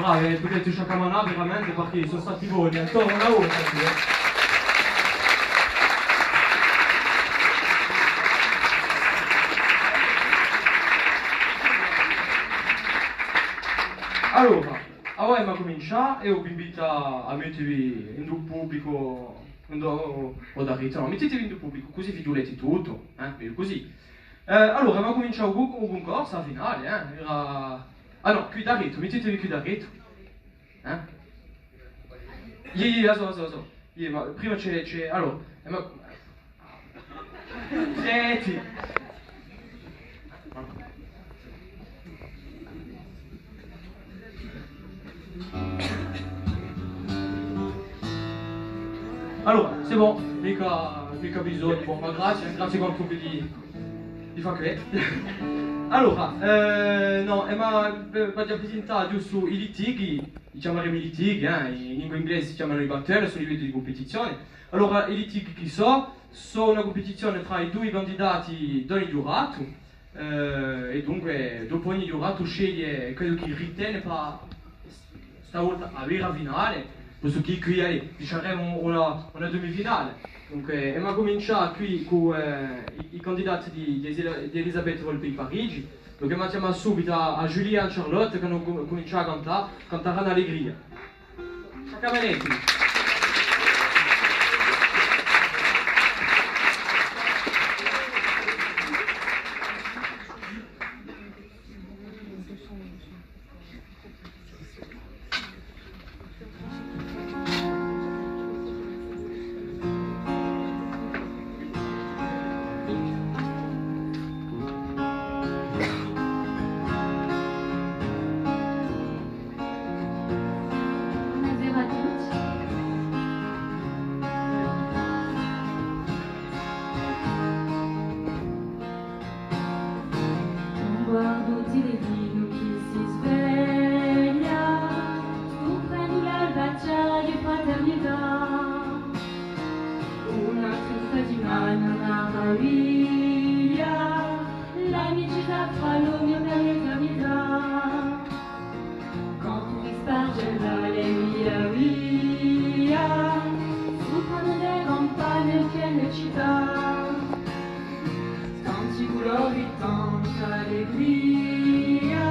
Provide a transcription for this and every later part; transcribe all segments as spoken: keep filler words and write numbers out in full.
Bravi, eh, pudete sciaccamanà veramente, perchè sò stati boni, ancora una volta, sì, eh. Allora, avà emu à cumincià è eiu v'invitu à mettevi in u publicu, in u, o, o daretu, nò, mettetevi in u publicu, cusì fighjuleti tuttu, eh, megliu cusì. Eh, allora, emu à cumincià u, u cuncorsu, a finale, eh, era, ah nò, quì daretu, mettetevi quì daretu. Eh? Iè, iè, a sò, a sò, a sò. Iè, ma prima ci hè, ci hè, allora, eh, ma, senti. Allora, c'est bon, micca, micca bisognu, bon, ma grazie, grazie quantunque di, di fà què. Allora, eh, nò, eh, ma, eh, v'aghju à prisintà ghjustu i litichi, i chjamaremu i litichi, eh, in lingua inglese si chjamanu i battle, sò i livelli di cumpetizione. Allora, i litichi chì sò? Sò una cumpetizione trà i dui candidati d'ogni ghjuratu, eh, è dunque, dopu ogni ghjuratu sceglie quellu chì ritene pà sta volta a vera finale, postu chì quì, allez, diceremu una, una demifinale. Dunque, emu à cumincià quì cù, eh, i, i candidati di, di Esi-, di Elisabetta Volpe di Parigi. Dunque, emu à chjamà subitu à, à Julie è à Charlotte, chì anu cu-, cuminciatu à cantà, cantaranu Allegria. Sciaccamaneti. Bonasera à tutti. Guardu u zitellinu chì si sveglia, scoprenu l'alba chjara di fraternità. Una stretta di manu, una maraviglia, l'amicizia trà l'omi per l'eternità. Quandu si sparge l'allegria, sopra nelle campane in piena cità. Tanti culori, tanta allegria,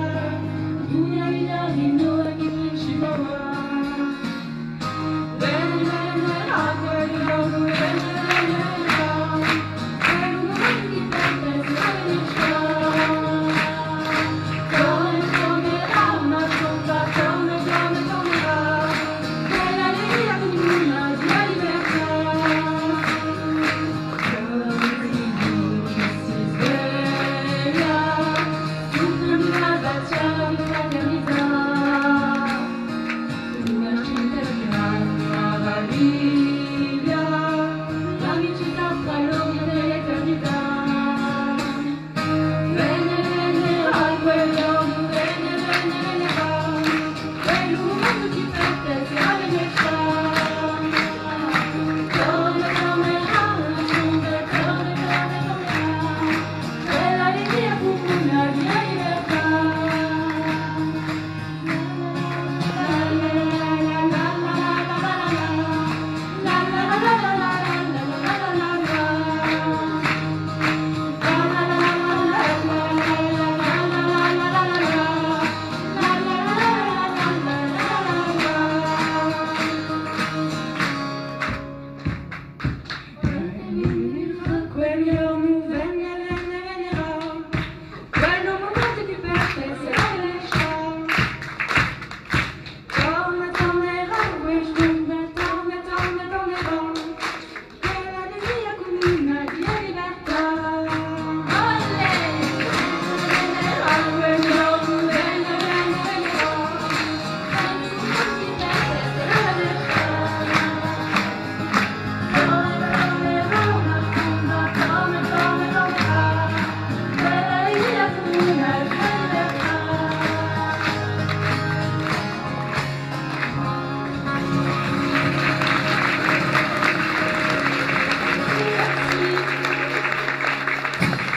d'una vita di noi chì principava.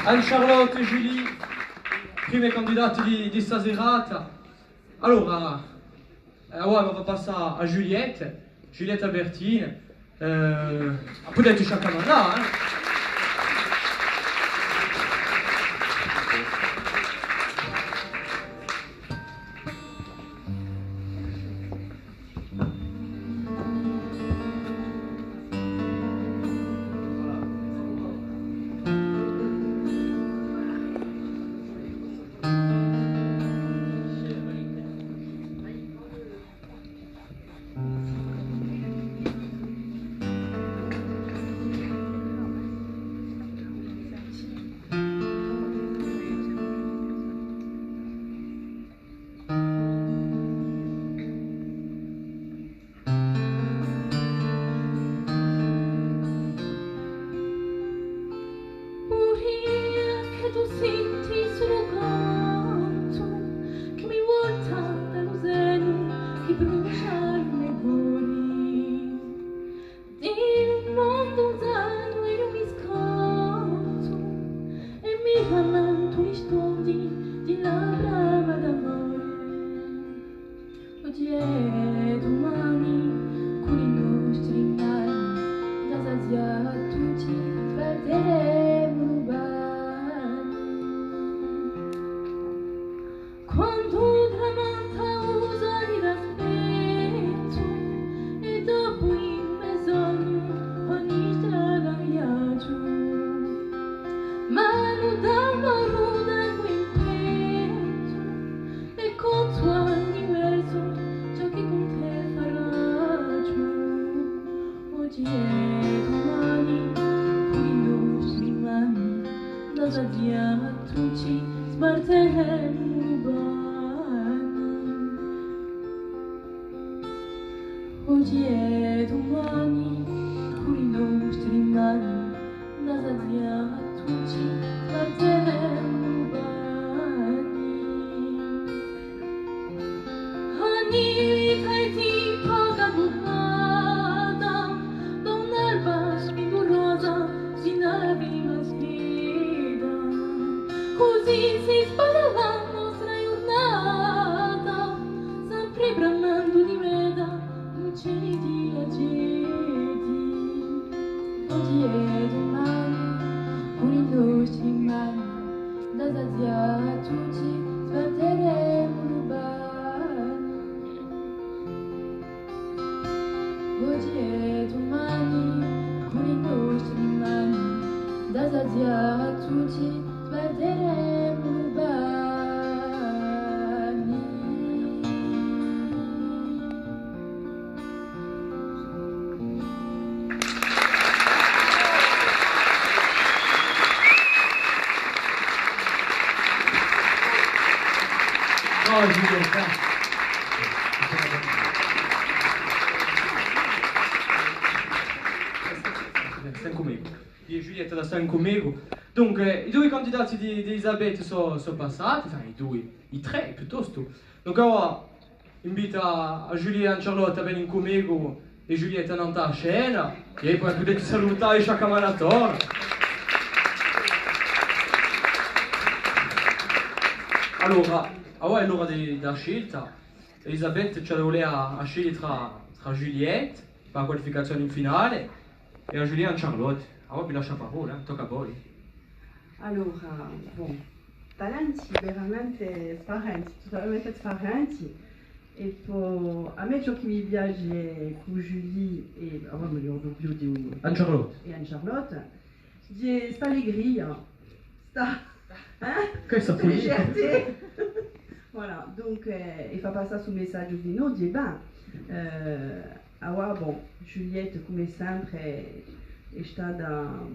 Anne-Charlotte è Julie, prime candidate di, di sta serata. Allora, Avà emu da passà à Juliette, Juliette Albertini. Eh, pudete sciaccamanà, eh. Puru eiu chì tù senti solu u cantu chì mi volta da u senu, chì brusgia u me cori. Di u mondu sanu eiu mi scantu è mi rammentu li stondi di la brama d'amore. Oghje è dumani, cù li nostri mani, da sazià à tutti, sparteremu u pani. Quandu tramanta u sali d'aspettu, è dopu in me sognu, ogni strada viaghju, manu da manu tengu in pettu, è contu à l'universu ciò chì cun tè faraghju. Oghje è dumani, cù li nostri mani, da sazià à tutti, sparteremu u pani. Oghje è dumani, cù li nostri mani, da sazià à tutti, sparteremu u pani. Anni di timpu ch'aghju passatu, da un'alba splendurosa sinu à la prima sera. Cusì si spara la nostra ghjurnata, sempre bramandu di meta u celu di la genti. Oghje è dumani, cù li nostri mani, da sazià à tutti, sparteremu u pani. Oghje è dumani, cù li nostri mani, da sazià à tutti, sparteremu u pani. Brava Giulietta. Stà incù mè. È Giulietta stà incù mè. Dunque, i dui candidati di, di Elisabetta sò, sò passati, enfin, i dui, i trè piuttostu. Dunque, avà, invitu à Julie è à Charlotte à vene incù mè è Giulietta nantu à a scena, è po pudete salutà i sciaccamanatore. Allora, avà hè l'ora di, di a scelta. Elisabetta ci vole à, à sceglie trà, trà Juliette, pà a qualificazione in finale, è à Julie è à Charlotte. Avà vi lasciu a parolla, eh, tocca à voi. Allora, bon, talenti veramente sfarenti, totalmente sfarenti. È po à mè ciò chì mi piace cù Julie è, ah, mi ricordu più di u... Anne-Charlotte. È Anne-Charlotte, hè st'allegria, sta, eh? Questa sta légèreté. Voilà, donc, eh, è fà passà stu messaghju di noi, di, ben, eh, avà, bon, Juliette, cum'è sempre, hè stata,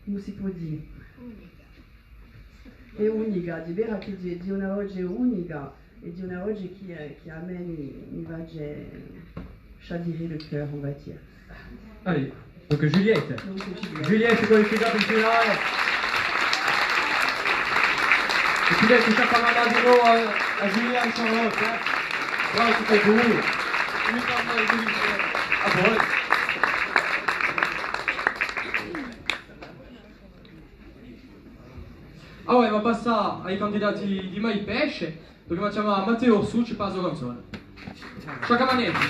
cumu si pò dì? Unica. Hè unica, hè vera chì hè, hè una voce unica, è hè una voce chì, eh, chì à mè mi, mi face chavirer le cœur, on va dire. Allez, donc Juliette. Donc, Juliette. Juliette, qualificata in finale. È quindi si sciaccamanà di novu à, à Julie è à Charlotte, eh. Bravo à tutti è dui. À voi. Allora, emu da passà à i candidati di Mai Pesce, perchè emu da chjamà à Matteo Orsucci pà a so canzona. Sciaccamaneti.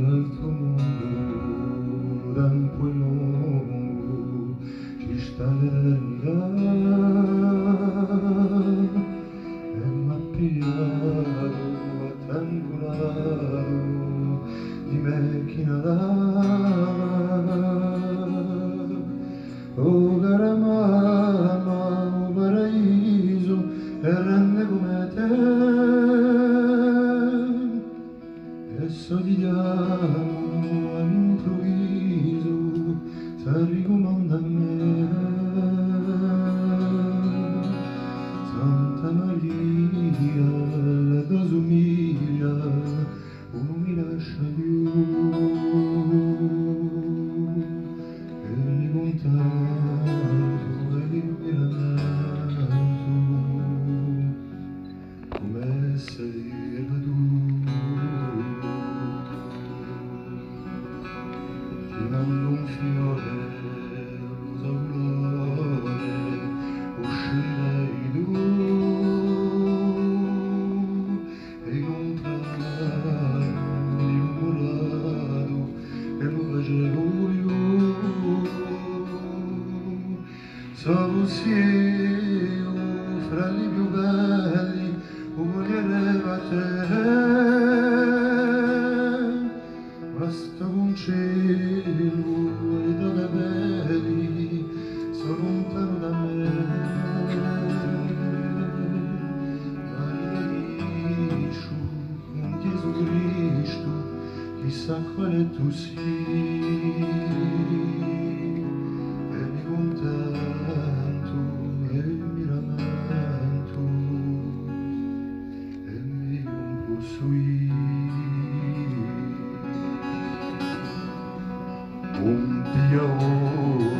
L'altru mondu, u tempu hè longu, ci sta l'eternità, è m'hà pigliatu à tempu datu, di mè chì n'hà datu. O cara mamma, u paradisu hè grande cum'è tè. È s'o ti chjamu à l'impruvisu, s'arricumanda à mè. Santa Maria, a to sumiglia, ùn mi lascià più. È mi cuntentu, è mi lamentu, cum'è s'era tù. Ti mandu un fiore, rosa culore, uscirai tù, è cuntentu, innamuratu, è u facevu più. S'o fussi eiu fra li più belli, u vuleria à tè. Ma stu cuncelu è i to capelli sò luntanu da mè. Maria Gesù, cun Ghjesù Cristu, chissà quale tù sì, è mi cuntentu, è mi lamentu, è mi ùn possu dì. Un pigliavolu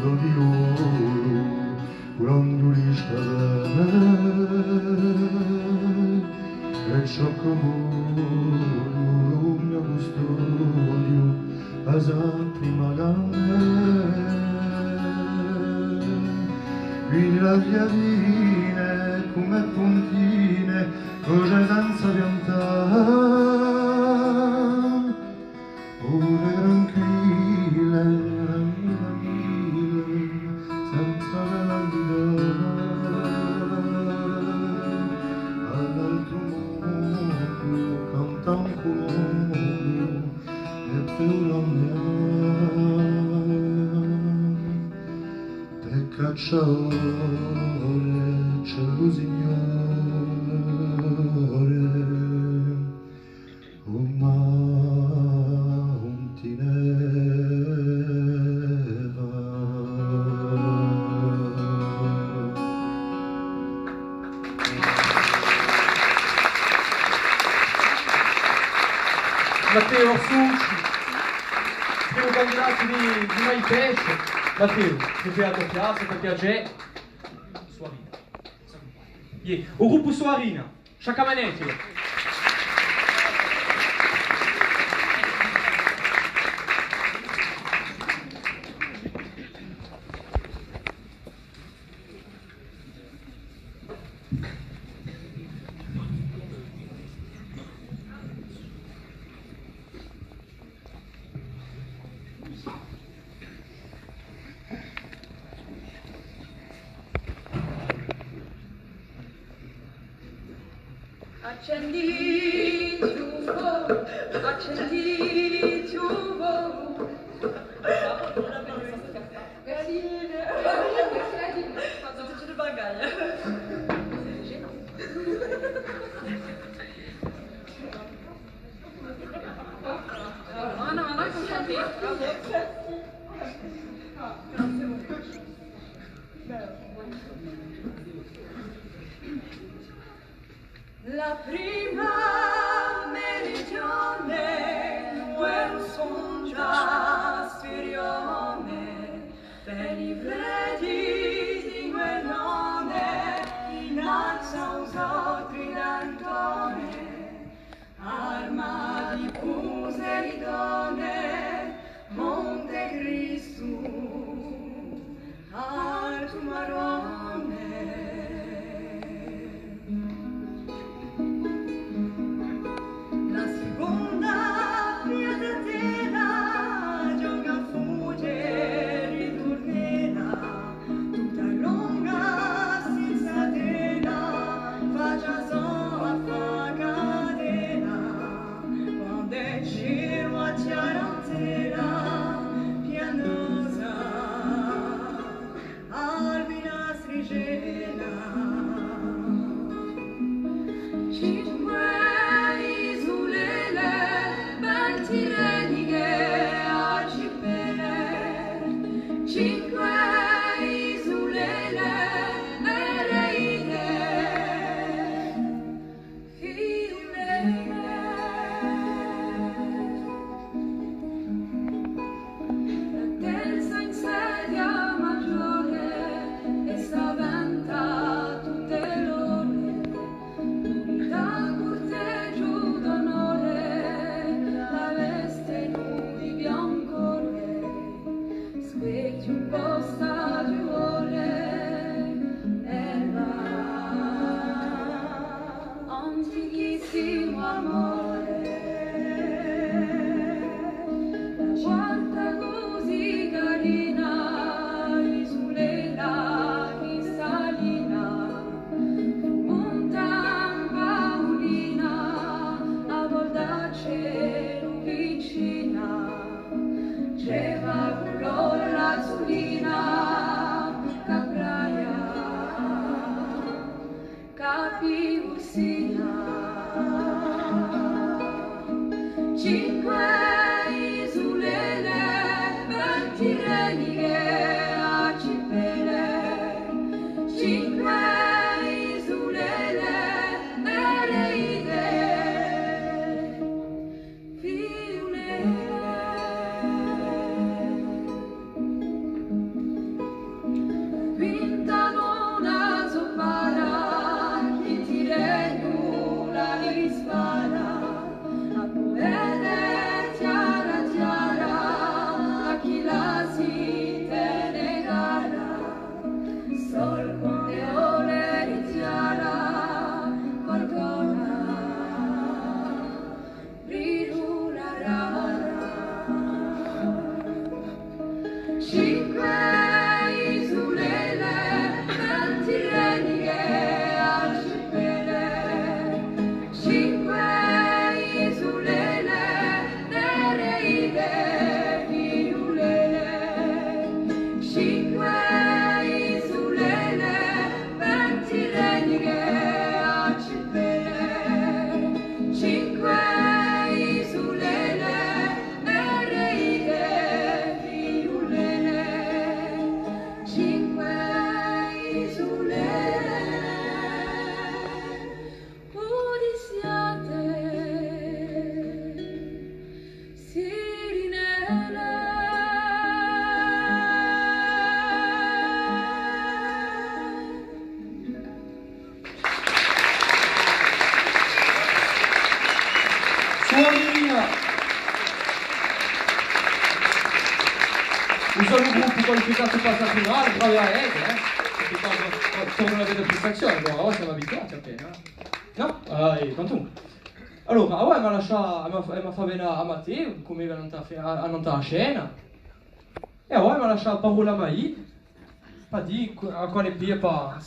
d'oru, quandu li sta bè, è ciò ch'o vogliu, u mio custodiu, a sa prima grande. Quì l'aria fine, cum'è puntine, cos'è senza piantà. Pure tranquille, tranquille, senza calammità, à l'altru mondu canta un colombu è per una mè, per caccià ore c'hè lu Signore. O ma ùn ti ne fà. Matteu Orsucci, primu candidatu di, di Mai Pesce. Matteu, ti fai a to piazza, ti piace? Suarina. Iè, u gruppu Suarina. Sciaccamaneti. Accenditi un pocu, accenditi un pocu. Facciamoci le bagaglie. Ma no, ma noi con La prima meridione, u songhju spirione, per i fredi di Guenone, in alza u so tridentone, arma di Puseidone, Monte Cristu, altu marone. La siconda piatatela, ghjoca, fughje, riturnela, tutta longa, senza tela, face a so affacatela, quand'è in celu a chjarantela pianosa, Albina Strigena. Cinque isulele, ben Tirreniche, arcipele, cinque isulele, Nereide, Fiumele. La terza in sedia maggiore è spaventa tutte l'ore, l'unità cortegiu d'onore, la veste di biancore, specchiu in posta di ore, erba, antichissimu amore. La quarta cusì carina, isulella cristallina, Montan Paulina, a volta cielu vicina, gemma culore l'azzulina, capraia, Capivussina. Cinque isulele, ben Tirreniche, arcipele, cinque isulele, Nereide, Fiumele. Quinta luna zupara, chì Tirrenu la rispara, a pudete chjara chjara, a chì la si tene cara, sol quand'è ore di chjara, col cora. Cinque isulele, ben Tirreniche, arcipele, cinque isulele, Nereide, Fiumele, cinque isulele, ben Tirreniche, arcipele, cinque isulele, Nereide, Fiumele, cinque isulele, Pudissiate, Sirinele. Suor Irina! U so gruppu qualificatu per a finale, bravi à elli, eh? Perchè quandu, quandu ùn avete prestazione, allora, ora simu abituati appena, eh? Nò? Eh, quantunque. Allora, avà emu à lascià, emu à fà, emu à fà vene à Matteu, cum'è nantu à, à, nantu à a scena. È avà emu à lascià a parolla à Maì, per dì à quale pie pà,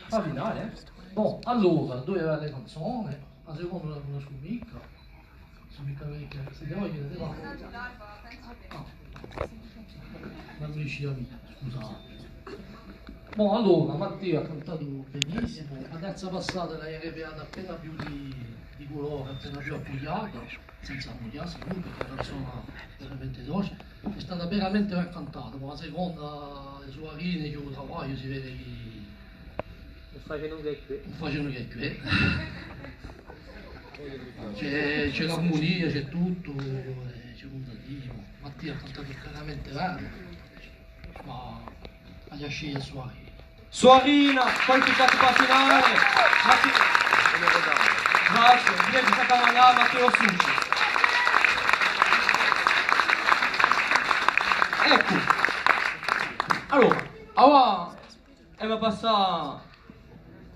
pà a finale, eh. Bon, allora, duie belle canzone, a seconda ùn la cunnoscu micca, sò micca vechju, se devo chiedere, va. Ah. Ma mi dici a mia, scusate. Bon, allora, Matteu hà cantatu benissimu, a terza passata l'hà ripigliata appena più di, di culore, appena più appughjata, senza ammughjassi, comunque hè una canzona veramente dolce. Hè stata veramente ben cantata, ma a seconda, e suarine, chì u travagliu si vede chì Facenu chè què. Facenu chè què. C'hè, c'hè l'armunia, c'hè tuttu, eh, c'hè un casinu. Mattia hà cantu veramente bè, ma aghju da sceglie Suarina. Suarina, quantu ci hè da passinà? Matti-, grazie, direi chì s'hà da mandà Matteo Succi. Eccu. Allora, avà emu da passà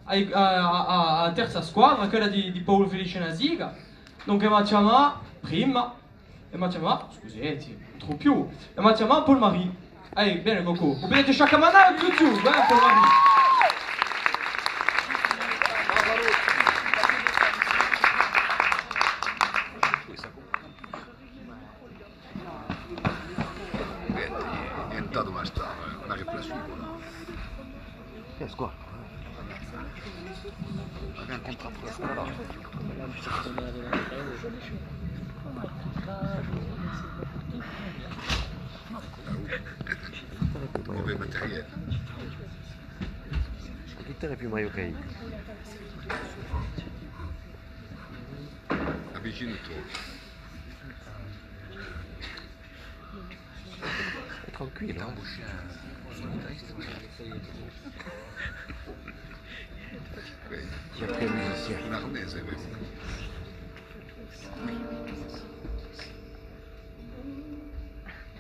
à, à, à, à a terza squadra, quella di, di Paulu Felice Nasica. Dunque, emu da chjamà prima, emu da chjamà, scusate, troppu più, emu da chjamà Paul-Marie. Eh, bè, Coco, vo pudete sciaccamanà tutti, eh, Paul-Marie. Niente, niente, ma sta, una riflessione. Che squadra, eh? Ma che incontra pure squadra. Come materiale. Chi te ne più meglio che io? Avvicino tu. Tranquillo, eh. Sempre musicien. Un arnese, questo.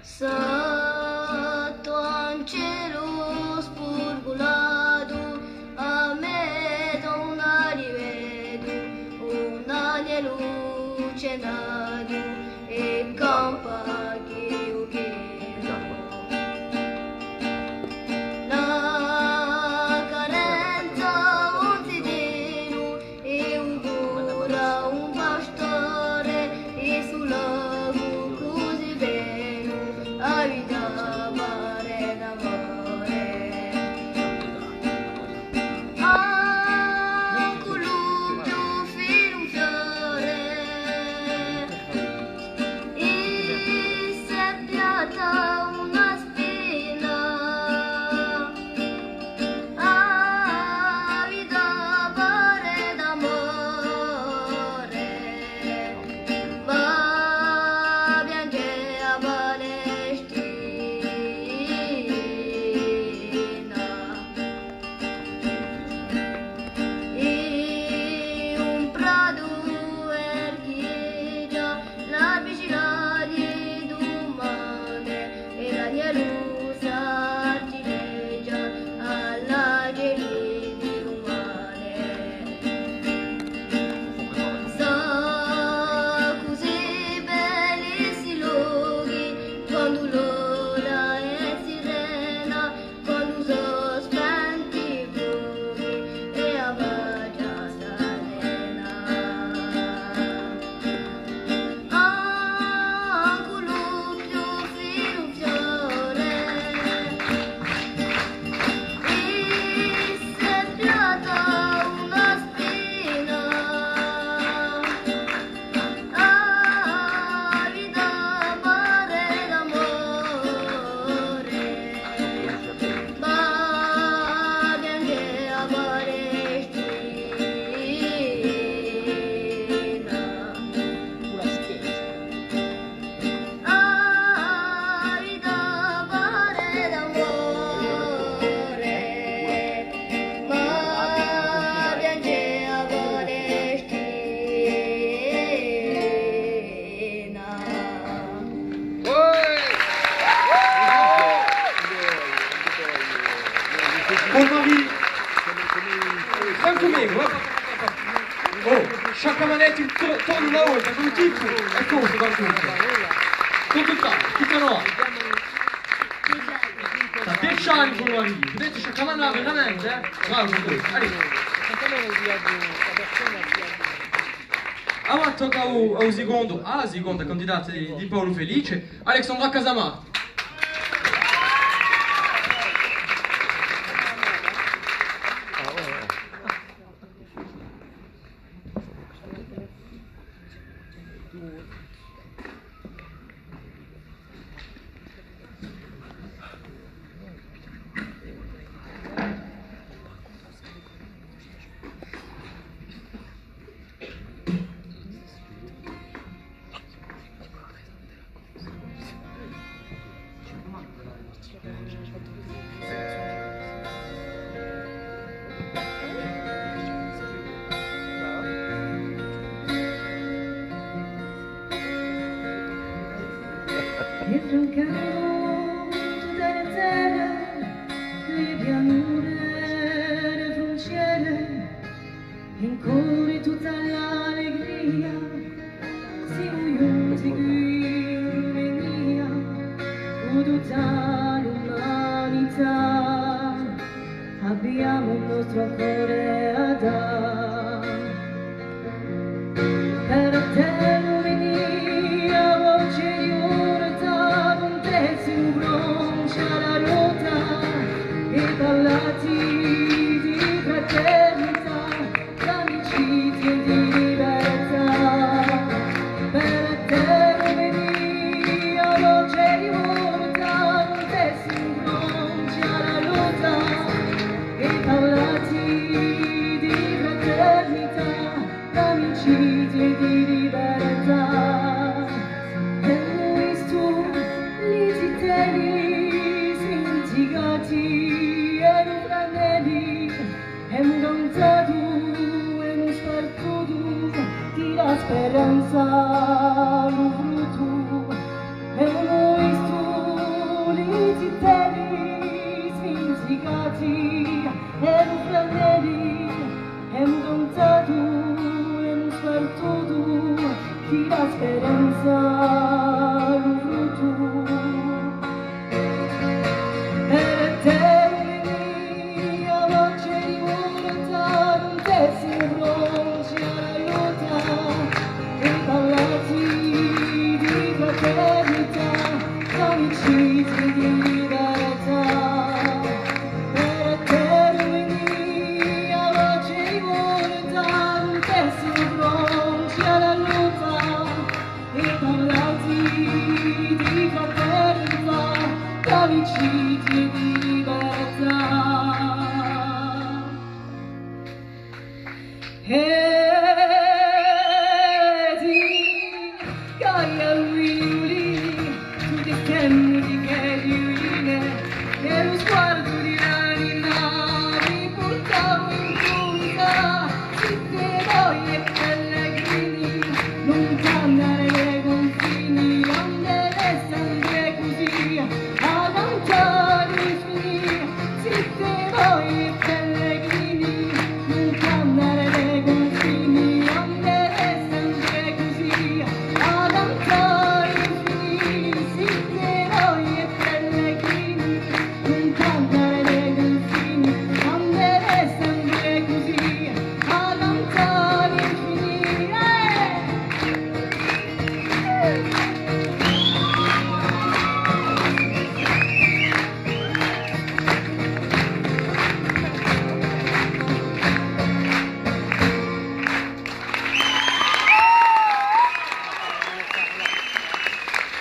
Sottu à un celu spurgulatu, à mezu un alivetu, un agnelu cenatu, è campa chì u chì. La carenza d'un zitinu, è u cura un pastore, è stu locu cusì bellu, a vita pare d'amore. Ancu lu più finu fiore, è s'hè piatta una spina, a vita pare d'amore, và pianghje a Palestina. È un pratu verghjeghja, l'arbicilani dumane, è l'agnellu s'artileghja à l'acelini lumane. Sò cusì belli sti lochi, quandu l'ora hè sirena, quandu sò spenti i fochi è a pace serena. Ancu lu più finu fiore, è s'hè piatta una spina, a vita pare d'amore, và pianghje a Palestina. A vita pare d'amore, và pianghje a Palestina. Paul-Marie, ancu mè, eh? Oh, sciaccamaneti, to-, torna una volta, cù u tipu, è cosa, quantu? Tuttu qua, tuttu no. Sta dece anni, Paul-Marie, pudete sciaccamanà veramente, eh? Bravu, bravu. Allez. Avà tocca à u, à u sicondu, à a siconda candidata di, di Paulu Felice, Alexandra Casamarti. Cantu di e terre, di e pianure, di e frunciere, in cori tutta l'allegria, simu ghjunti quì, Rumenia, cù tutta l'umanità, abbiamo un nostro core à dà. Per a te, Rumenia, voce di unità, cun te simu pronti à a lotta, è parlati di fraternità, d'amicizia è di libertà. Per a te, Rumenia, voce di unità, cun te simu pronti à a lotta, è parlati di fraternità, d'amicizia è di libertà. Emu vistu li zitelli sindicati è i franelli, emu cantatu, emu spartutu di a speranza lu fruttu. Emu vistu li zitelli sindicati è i franelli, emu cantatu, emu spartutu di a speranza lu fruttu. Per a te, Rumenia, voce di unità, cun te simu pronti à a lotta, è parlati di fraternità, d'amicizia è di libertà. Per a te, Rumenia, voce di unità, cun te simu pronti à a lotta, è parlati di fraternità, d'amicizia è di libertà. È di Gaia Uli, tu ti senti che divine, è lu sguardu di l'anima ti purta in punta, si te voi è pellegrini, luntana dai cunfini, onde restanu cusì à cantà l'infinì, si te voi è pellegrini, luntana dai cunfini, onde restanu cusì à cantà l'infinì, si te voi è pellegrini,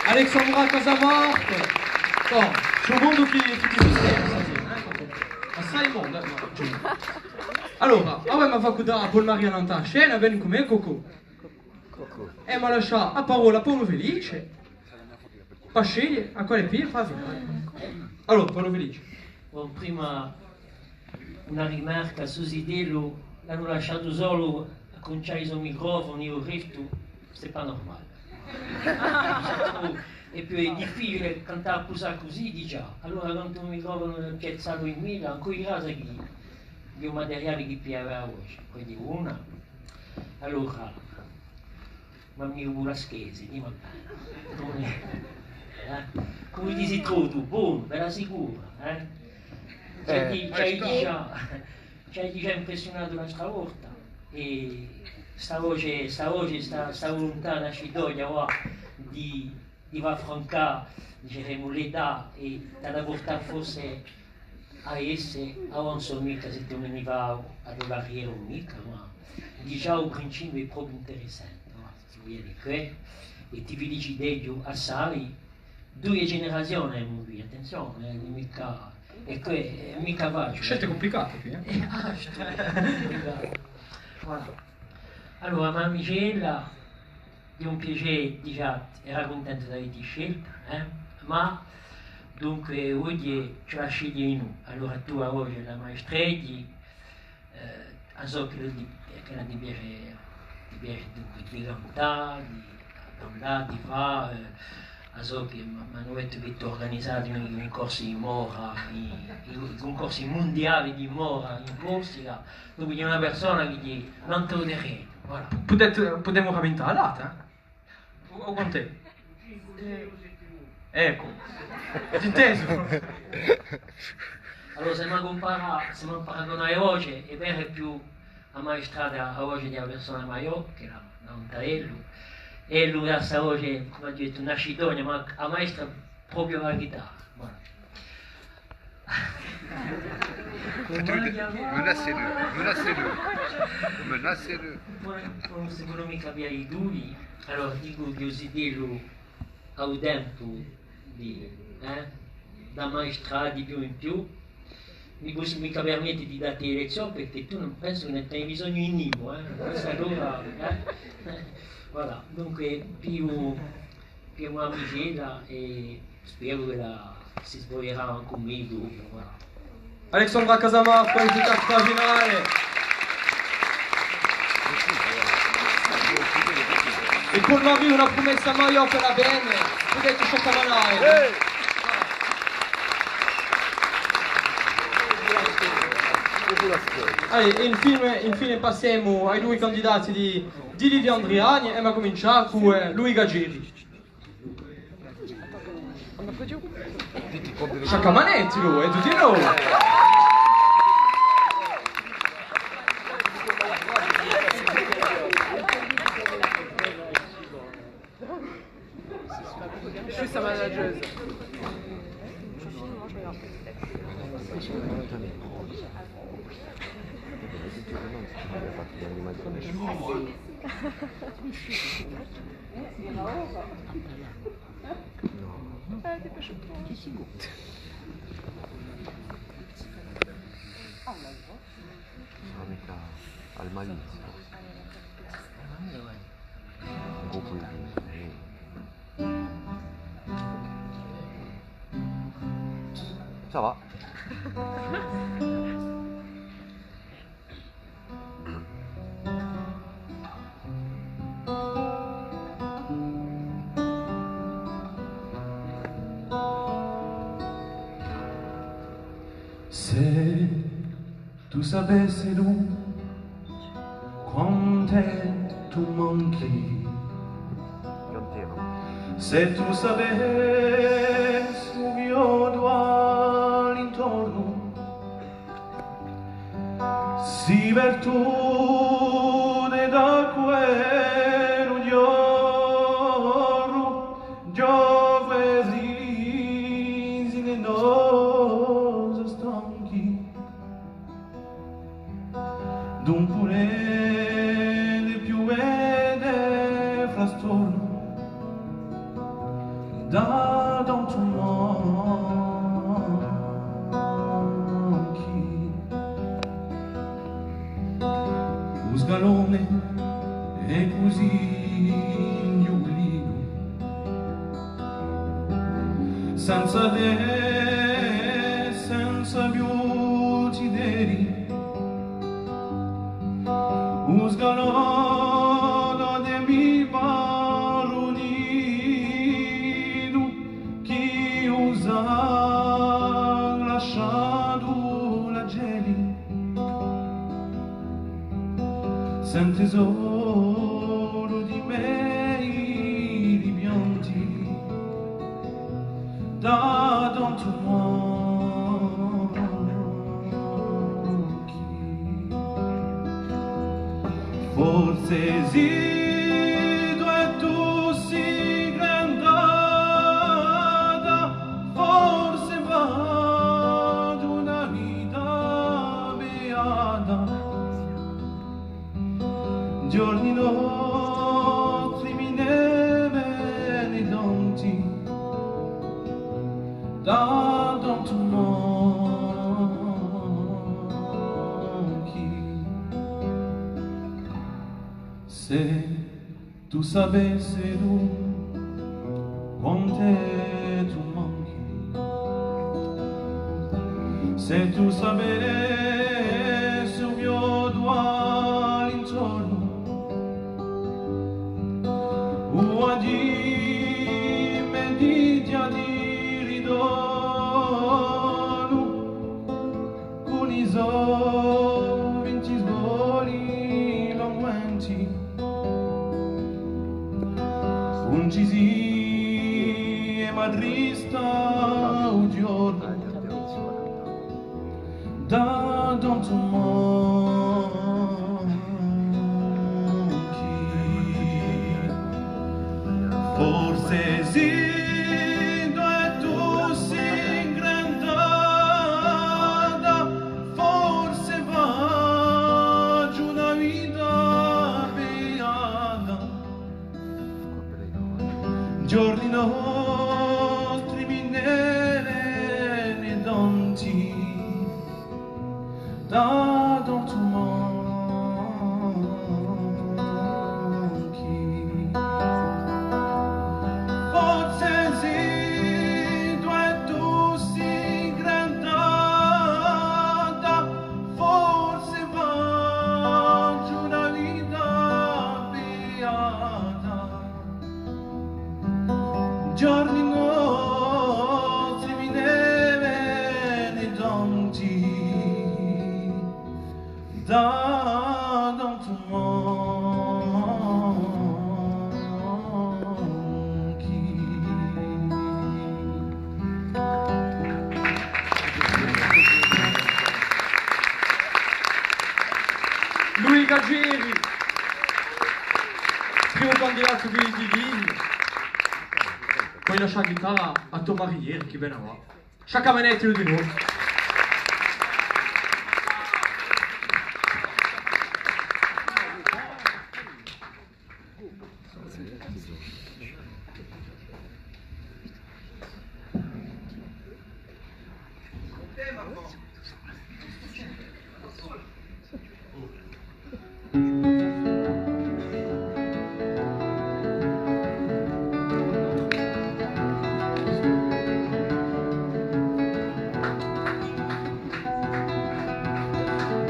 Alexandra Casamarca. Bon, ci hè un mondu chì, chì si scherza, sì, eh, assai mondu, eh, ma, allora, avà mi face cuddà à Paul-Marie nant'à a scena, veni cù mè, Coco. È mi lascia a parolla à Paulu Felice. Pà sceglie à quale piglia, fà a finale. Allora, Paulu Felice. Bon, prima una rimarca, stu zitellu l'anu lasciatu solu à cuncià i so microfoni, eiu aghju dettu, c'est pas normal. È più hè difficiule cantà à pusà cusì, digià. Allora, quandu u microfonu hè piazzatu in mila, ancu i rasa chì, di u materiale chì pigliava a voce, quindi una. Allora, ma mì u Burlaschesi, dì mi appena. Cumu, eh? Cumu ti sì trovu tù? Bonu, bella sicura, eh? Ci hai, eh, di-, ci hai digià, ci hai digià impressiunatu l'altra volta. È sta voce, sta voce, sta, sta vuluntà nascitoghja, và, di, di fà francà, diceremu, l'età è t'hà da purtà forse à esse, avà ùn sò micca s'è tù veni à fà a to carriera o micca, ma digià u principiu hè propiu interessante, nò? Tù veni quì, è ti feliciteghju assai, duie generazione emu quì, attenzione, eh, micca, è quì, hè micca faciule. Scelte cumplicate quì, eh? Eh, ah, scelte cumplicate. Voilà. Allora, mamicella, hè un piacè, digià, era cuntenta d'aveti scelta, eh? Ma, dunque, oghje ci la sceglienu. Allora tù, oghje, la maestreghji, eh, a sò ch'ella ti, ch'ella ti piace, ti piace, dunque, di cantà, di, di parlà, di fà, eh, A sò chì m'anu dettu chì tù organizati i, i cuncorsi di mora, i, i, i cuncorsi mundiali di mora in Corsica, dunque ci hè una persona chì dice, non te lo direi, voilà. Pudete, pudemu ramintà a data, eh? O, o quant'hè? Eccu. Avete intesu? Allora, s'è emu à cumparà, s'è emu à paragunà e voce, hè vera hè più ammaestrata a voce di a persona maiò, chì era Nantellu, è ellu hà sta voce, cum'aghju dettu, nascitonia, ma ammaestra propiu a ghitarra. Voilà. Menacez-le, menacez-le, menacez-le. Poi, poi, s'è vo ùn mi capiate i dui, allora dicu chì u zitellu hà u tempu di, eh, d'ammaestrà di più in più. Mi possu micca permette di dà ti e lezzione, perchè tù ùn pensu chì ùn hai bisognu di nimu, eh. Questa allora, eh. Voilà, dunque, più, più amicizia è speru ch'ella si svoglierà ancu megliu, voilà. Alexandra Casamarco, risultato finale. È cù Marie una prumessa maiò per a bene, pudete sciaccamanà. Allez, è infine, infine passemu à i dui candidati di, di Livia Andriani, è emu à cumincià cù, eh, Luiga Geri. Sciaccamanettilu, hè tuttu noi! Je suis sa manageuse. Sarà micca al malizia. Un colpu di... Ça va. S'è tù sapessilu quant'è tù manchi, s'è tù sapessilu chì eiu t'aghju à l'intornu, sì virtù da quellu ghjornu, ghjovani, sì, ne no sò stanchi. Dunque, di più vede frastornu, da tantu manchi. U sgalone hè cusì inghjulinu, senza tè, senza più zitelli. U sgalone di mi parunitu chì us hà lasciatu l'acelli. Sente solu di mei i pianti, da tantu manchi. Forse sì, tù è tù sì grandata, forse v'aghju una vita beata. Ghjorni nostri mi ne vene tanti, da tantu manchi. S'è tù sapessilu quant'è tù manchi, s'è tù sapessilu chì eiu t'aghju à l'intornu, u à dì mi di Vinti soli longuenti, ùn ci si è ma trista u ghjornu, da tantu manchi. Forse sì, duv'è tù sì ingrandata, forse facciu una vita beata. Ghjorni nostri mi ne vene tanti, da tantu manchi. Forse sì, duv'è tù sì ingrandata, forse facciu una vita beata. Ghjorni nostri mi ne vene tanti, da tantu manchi. Louis Gaggeri, primu candidatu di, di, di, poi lascià a ghitarra à Thomas Rivière, chì vene avà. Sciaccamanettilu di novu.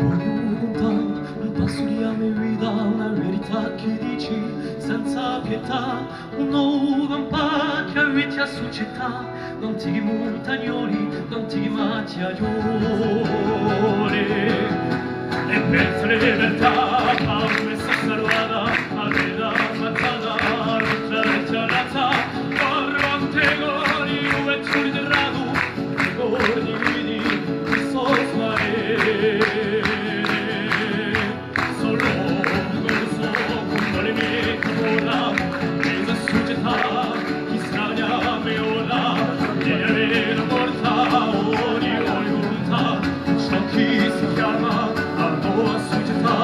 Vogliu cuntà un passu di a me vita, una verità chì dici senza pietà, un novu campà chì avviti a sucetà, d'antichi muntagnoli, d'antichi macchiaioli. È per libertà, a me sta salvata, a vita passata, tutta vecchia razza, parlante cori, u vecchiu ritiratu, ricordi di, di so smare. Solu, solu, cum'è mi ora, in a sucetà, chì strana me ora, di avè morta, o di vuluntà, ciò chì si chjama a nova sucetà.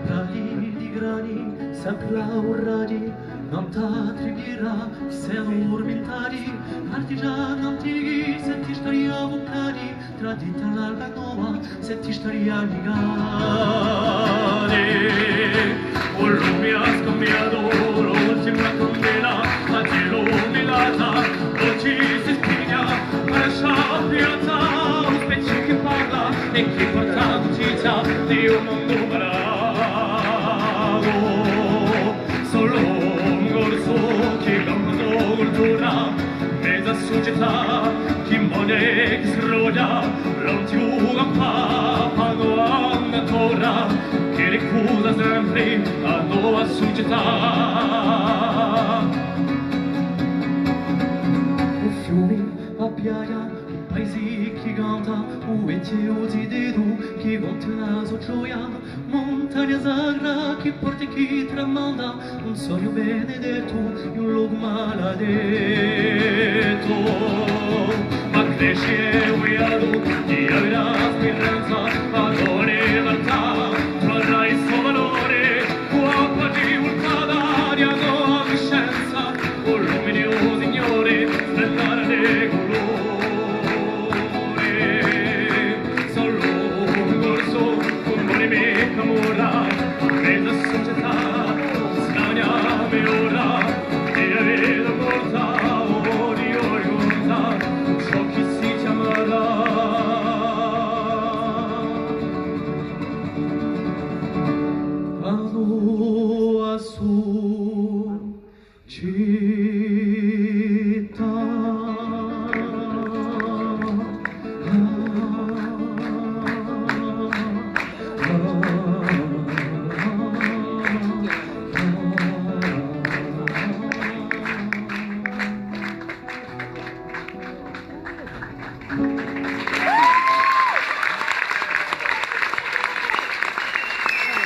Grani di grani, sempre laurati, nant'à a trigghera, chì s'eranu turmintati, artigiani antichi, senti st'aria vucati, tradita l'alba nova, senti st'aria ligati. U lumi hà scambiatu l'ultima candela, a illuminata, oggi si spigna, lascia piazza, un specchio chì parla è chì porta notizia di un mondu malatu. Solu un corsu chì campa a cultura, mezza sucetà chì mori è chì si srodia, l'anticu campà, paganu a natura, chì ricusa sempri a nova sucetà. U fiumi, a piaghja, u paesi chì canta, u vechju zitellu chì conta a so gioia, muntagna sacra chì porta è chì tramanda un sognu benedettu in un locu maladettu. Ma cresci u viatu di avè a speranza, ma ùn hè verità, troverai u so valore, u appaghju vulcata di a to cuscenza, u luminu, o Signore, splendore di culore. Solu un corsu, un movimientu ch'amora, mezza sucetà, strana me ora, è avè a porta, o di vuluntà, ciò chì si chjamarà.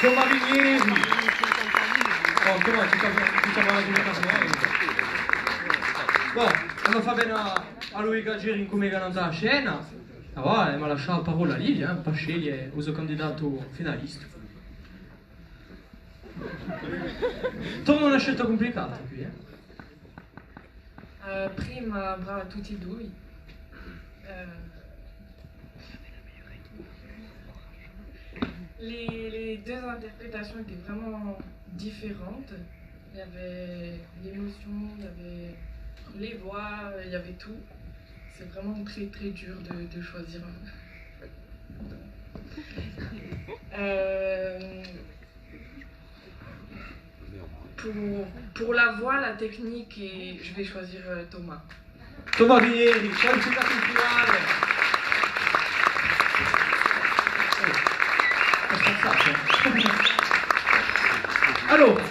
Tomà Rinieri. Oh, Tomà, ci siamo, ci siamo alla comunicazione. Bon, emu à fà appena à, à Loïc Algieri incum'è chì hè nant'à a scena. Allora, emu à lascià a parolla à Livia, eh, per sceglie u so candidatu finalistu. Torna una scelta cumplicata quì, eh. Euh, prima, bravo à tutti è dui. Euh, les, les deux interprétations étaient vraiment différentes. Il y avait l'émotion, il y avait les voix, il y avait tout. C'est vraiment très, très dur de, de choisir. Euh, pour, pour la voix, la technique, et je vais choisir, euh, Thomas. Tomà Rinieri, qualificatu in finale. Eh, hè scherzu, eh. Allora,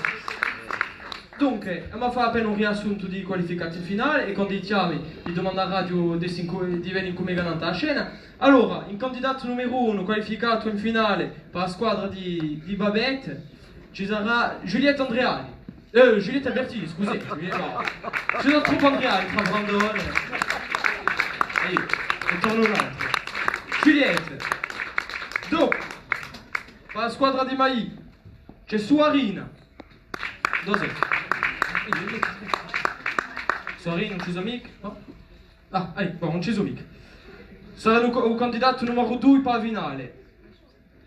dunque, emu à fà appena un riassuntu di i qualificati in finale, è quandu i chjami, vi dumandaraghju di, di vene incum'è chì hè nant'à a scena. Allora, in candidatu numeru unu, qualificatu in finale per a squadra di, di Babette, ci sarà Juliette Andreani. Eh, Juliette Albertini, scusate, Juliette, nò. Ci sò troppu Andreani trà Brandone. Ehi, ne torna un altru. Juliette. Dopu, per a squadra di Maì, ci hè Suarina. Induve sò? Suarina, ùn ci sò micca, nò? Ah, ehi, bon, ùn ci sò micca. Sarà u, u candidatu numeru dui per a finale.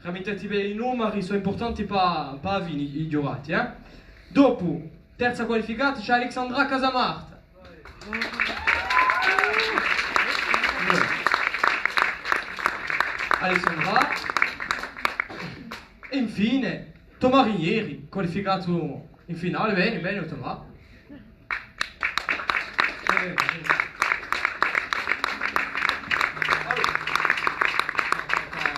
Raminteti bè, i numeri sò impurtanti pà, pà a fine, i, i ghjurati, eh. Dopu, terza qualificata, ci hè Alexandra Casamarta. Alexandra. È infine, Tomà Rinieri, qualificatu in finale. Bè, bè, Tomà. Allora,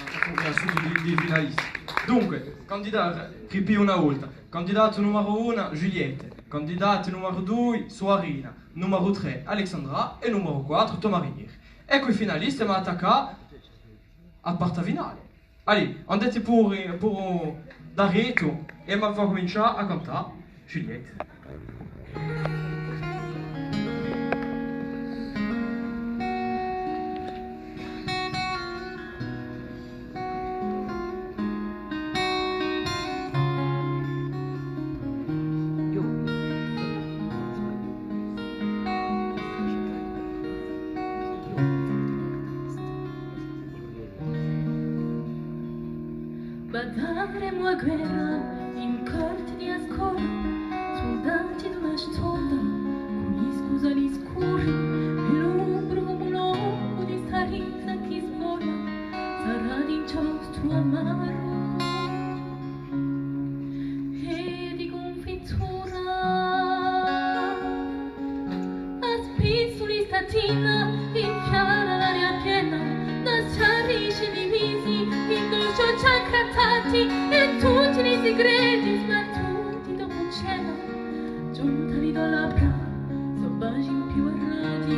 facciu un riassuntu di, di i finalisti. Dunque, candidati, ripigliu una volta, candidatu numeru unu, Juliette, candidatu numeru dui, Suarina, numeru trè, Alexandra, è numeru quattru, Tomà Rinieri. Eccu i finalisti, emu à attaccà à a parti finale. Allez, andeti puru, puru daretu è emu à cumincià à cantà Juliette. Badaremu a guerra in corti di a scola, suldati d'una stonda, cù i scusali scuri, è l'umbru cum'è un ocu di sta risa chì svola, sarà d'inchiostru amaru è di cunfittura. A spissu di statina, in chjara l'aria piena, da sciarrisci di visi, in dolci occhi aggrattati, è tutti i sigreti spartuti dopu cena, ghjunta di duie labbra, sò basgi impiuarrati.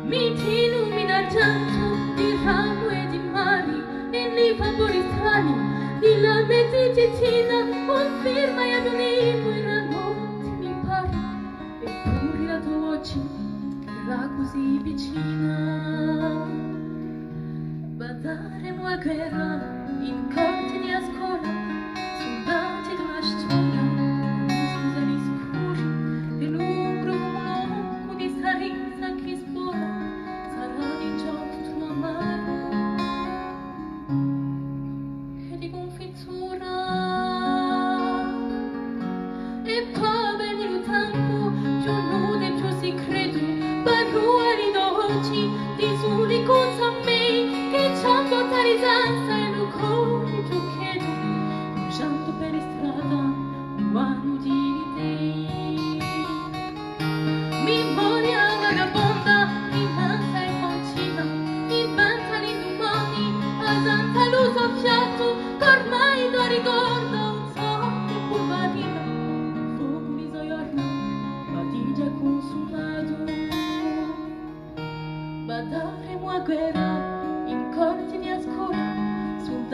Miti numi d'argentu, di ramu è di mari, è li vapori strani di la me zitittina, cunfirma è aghjuntivu in a notti mi pari, eppuru la to voci era cusì vicina. Badaremu a guerra in corti di a scola, suldati d'una stonda, scusali scuri, è l'umbru cum'è un ocu di sta risa chì svola, sarà d'inchiostru amaru è di cunfittura. È po veni lu tempu, più nudu è più sicretu, parrà di dolci, di suli cunzu à mè, chì ci hà fattu risenza è lu cori più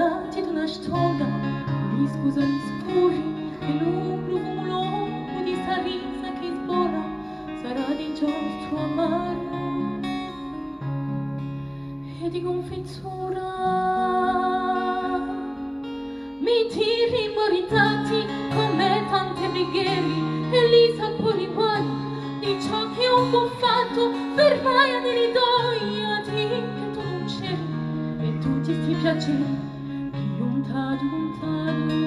Davanti d'una stonda, mi scusa, mi scuri, è l'ombru fumu longu di sta risa chì sbola, sarà d'inchiostru amaru è di cunfitura. Mi tiri in maritati cum'è tante brigheri, è li sapori guai di ciò ch'e aghju fattu, fermai a diri doi, a dì chì tù ùn c'eri, è tutti sti piaceri chì ùn t'aghju cuntatu.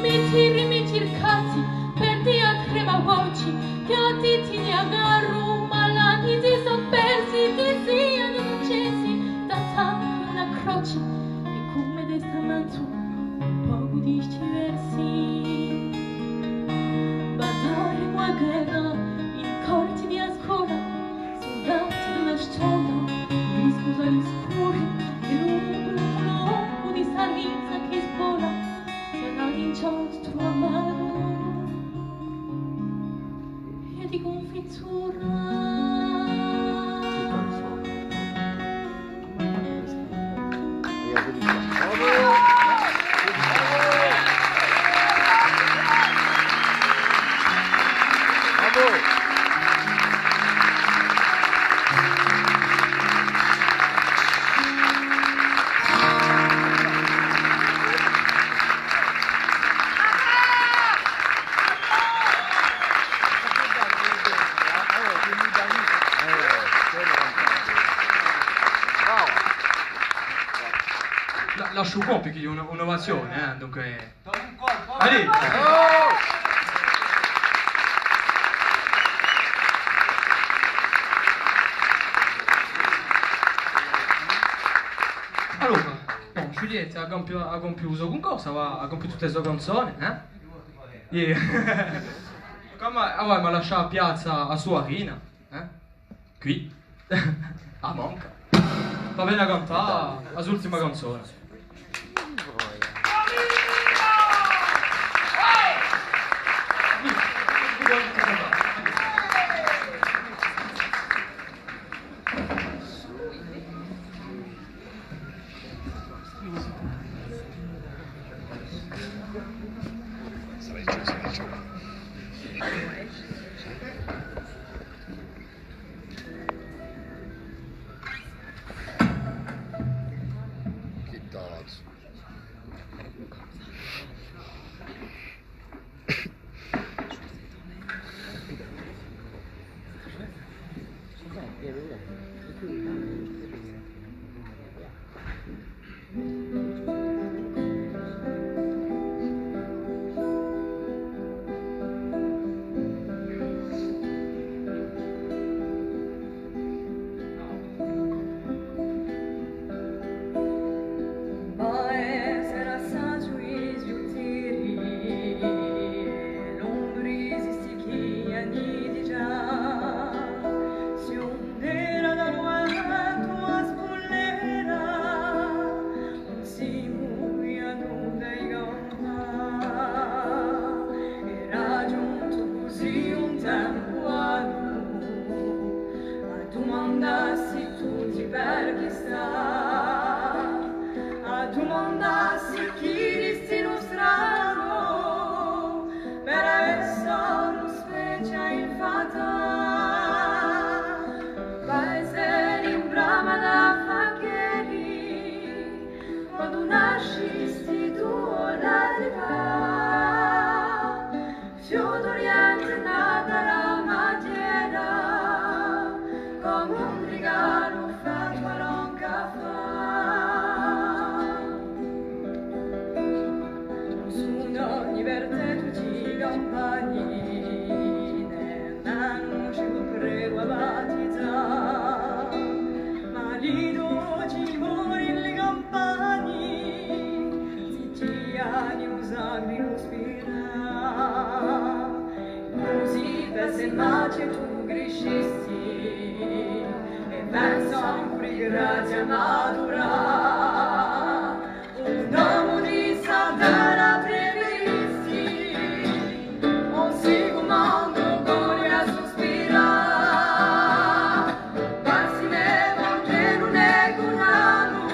Mi tiri, mi circati, perdi a crema voci, chì a ti ti agarru, ma l'anni si sò persi, ti sì, anni ùn ci si, da tantu una croci, è cum'è testamentu un pocu di sti versi. Battari una guerra in corti di a scola, sudati d'una stonda, mi scusa, mi scuri, è l'ombru longu di sta risa chì sbola, sarà d'inchiostru amaru è di cunfitura. La, lasciu u compie, chì hè una, un'ovazione, eh, dunque. Allez! Allora, bon, Juliette hà compiu, hà compiu u so cuncorsu, hà, hà compiu tutte e so canzone, eh? Iè. Cum'è, avà, ma lascia a piazza à Suarina, eh? Quì. A manca. Pà vene à cantà a so ultima canzone. Simu vinuti à campà, era ghjuntu cusì un tempu à dumandassi tutti per chì stà, à dumandassi chì distinu stranu per essa nus feci infantà, paese in brama da faccheri, quandu nascisti tù, o larità, fiu d'Oriente nata da matera, cum'è un rigalu fattu à longa fà. Sunu divertenti i campani, nè, ma ùn ci pregu à battizà, ma li dò timori in li campani, zitti ani u sacru spirà, cusì per se mace tù criscisti, è pensu ancu di grazia maturà. Un omu di sta terra preferisti, un sicumandu cori à suspirà, passi me monte nun hè chè un annu,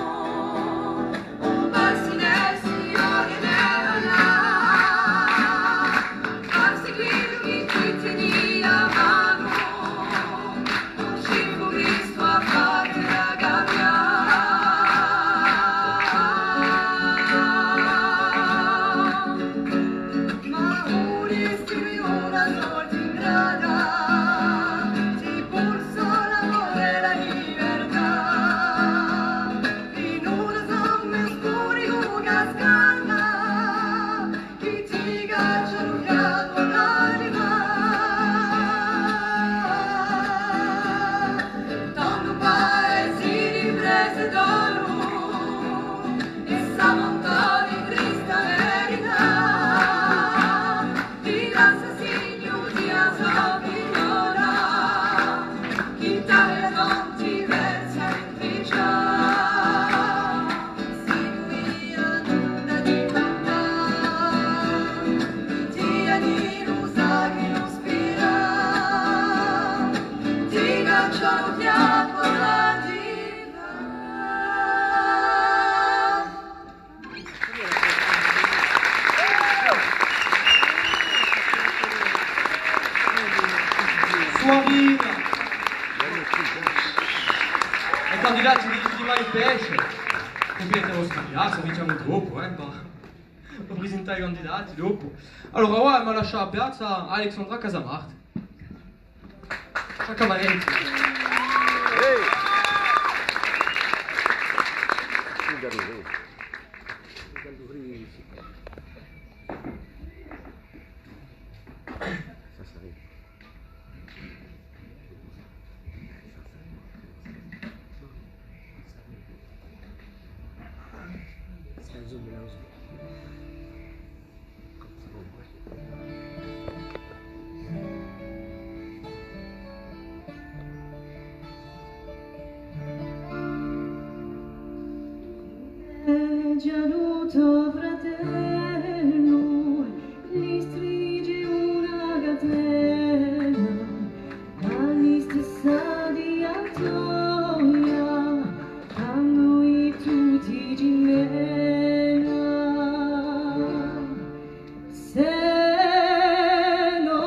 I candidati di, di Mai Pesce. Completemu sta piazza, dicemu dopu, eh, pà, pà prisintà i candidati dopu. Allora, avà emu à lascià a piazza à Alexandra Casamarti. Ciao, camareti. Hè ghjà u to fratellu, li stringe una catena, ma li stessa di a toia, quandu i tutti ci mena. S'è no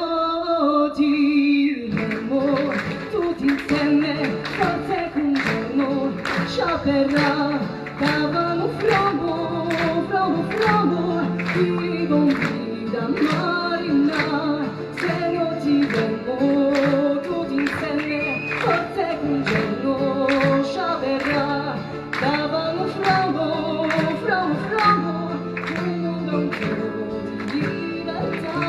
tiremu tutti inseme, forse chì un ghjornu ci avverrà, cavemu frambu, frambu, frambu, ti convida à marinà. S'è no tiremu tutti inseme, forse chì un ghjornu ci avverrà, cavemu frambu, frambu, frambu, un mondo ancora di libertà.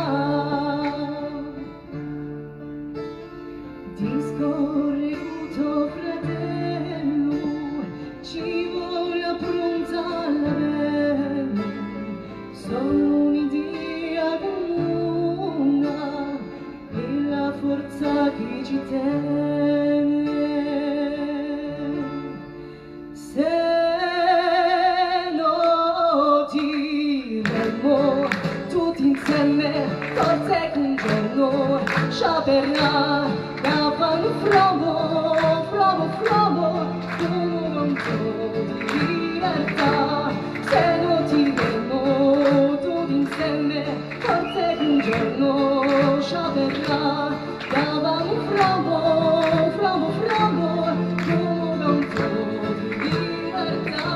Discorre cù to fratellu, ci vole appruntà la pelle, solu un'idea cumuna, è la forza chì ci tene. S'è no tiremu tutti inseme, forse chì un ghjornu ci avverrà, cavemu frambu, frambu, frambu, un mondo di libertà. S'è no tiremu tutti inseme, forse chì un ghjornu ci avverrà, cavemu frambu, frambu, frambu, un mondo di libertà.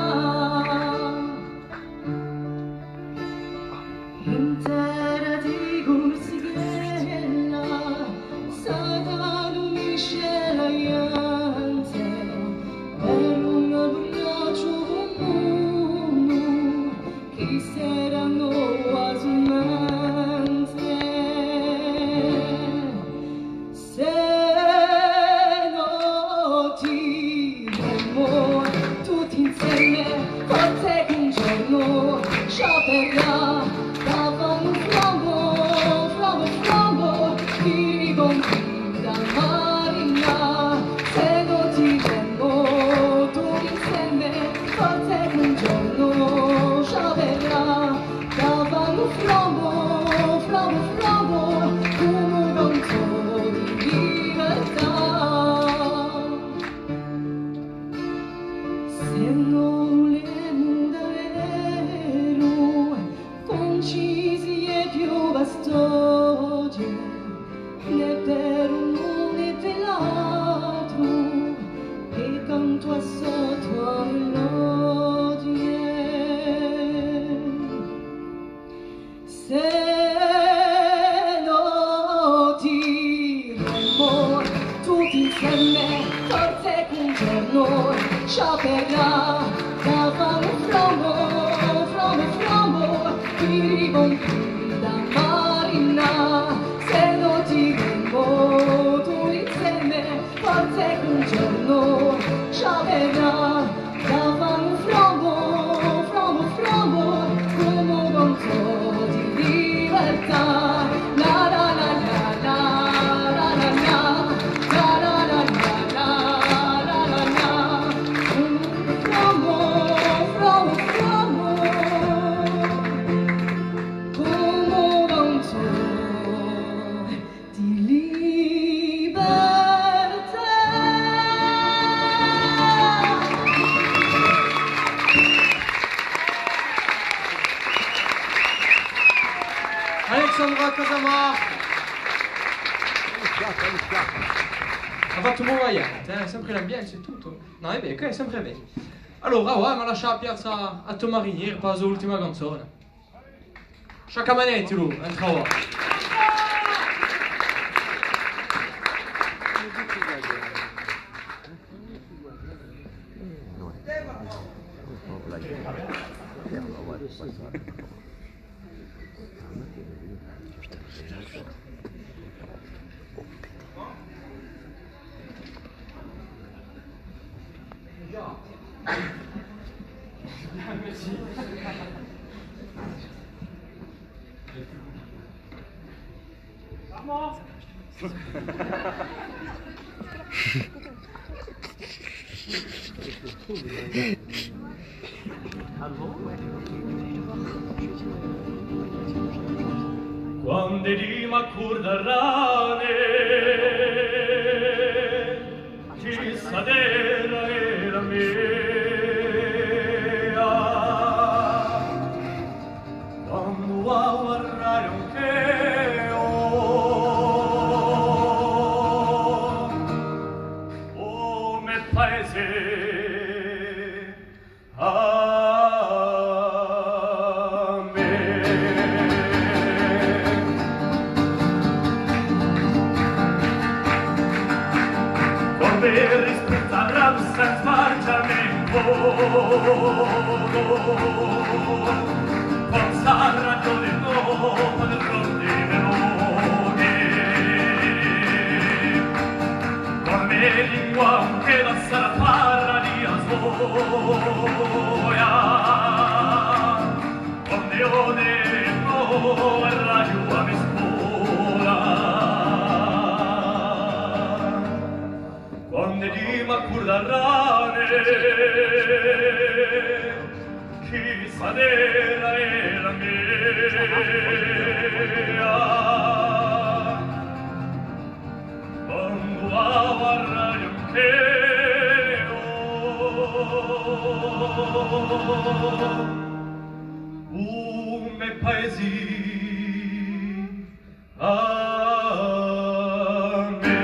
In terra di Corsighella, Satanu unisce a ghjente per un abbracciu cumunu. Chì seranu a sumente, s'è no tiremu tutti inseme, forse chì un ghjornu ci avverrà, cavemu frambu, frambu, frambu, ti convida à marinà. S'è no tiremu tutti inseme, forse chì un ghjornu ci avverrà, cavemu frambu, frambu, frambu, cum'è un cantu di libertà. S'è no vulemu daveru, cuncisi è più vastose, nè per unu nè per l'altru, è tantu assai a lode. S'è no tiremu tutti inseme, forse chì un ghjornu ci avverrà, cavemu frambu, frambu, frambu, ti convida à marinà. S'è no tiremu tutti inseme, forse chì un ghjornu ci avverrà, cavemu frambu, frambu, frambu, cum'è un cantu di libertà. La, la, la, la. Frambu, frambu, frambu, cum'è un cantu di libertà. Alexandra Casamarti. Hà fattu un bonu viaghju, eh, sempre l'ambiente è tuttu. Ah, è bè, ok, sempre bè. Allora, avà, emu à lascià a piazza à Thomas Rinieri per a so ultima canzona. Sciaccamanettilu, entra avà. Quand'eddi m'accurdarrani chì sta terra era mea, quandu a guardaghju anch'eiu u me paesi, a mè. Quand'eddi spargiarrani senza smargiami un pocu, forse ragioni no, padrone di me lochi. Quandu a me lingua ancu la sarà parla di a soia, quandu eiu ne no aghju a me scola, quand'eddi m'accurdarrani chì sta terra era mea, quandu a guardaghju anch'eiu u me paesi, a mè.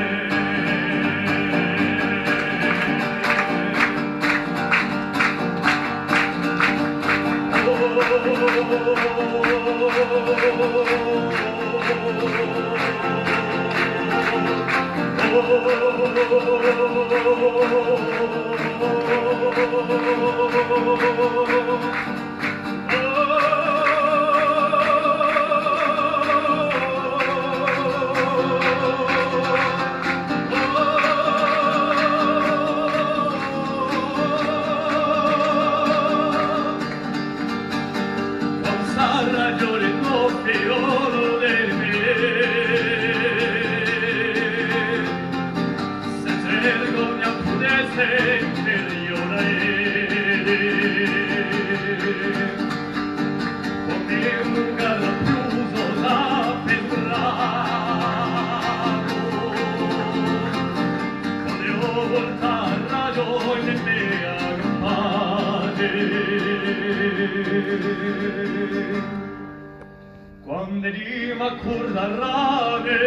Quandu sarà ghjovanu u figliolu di me, senza vergogna pudessi inferiore, cum'è un gallu più sola per un ramo. Quandu eiu voltarraghju in mea campagna, quand'eddi m'accurdarrani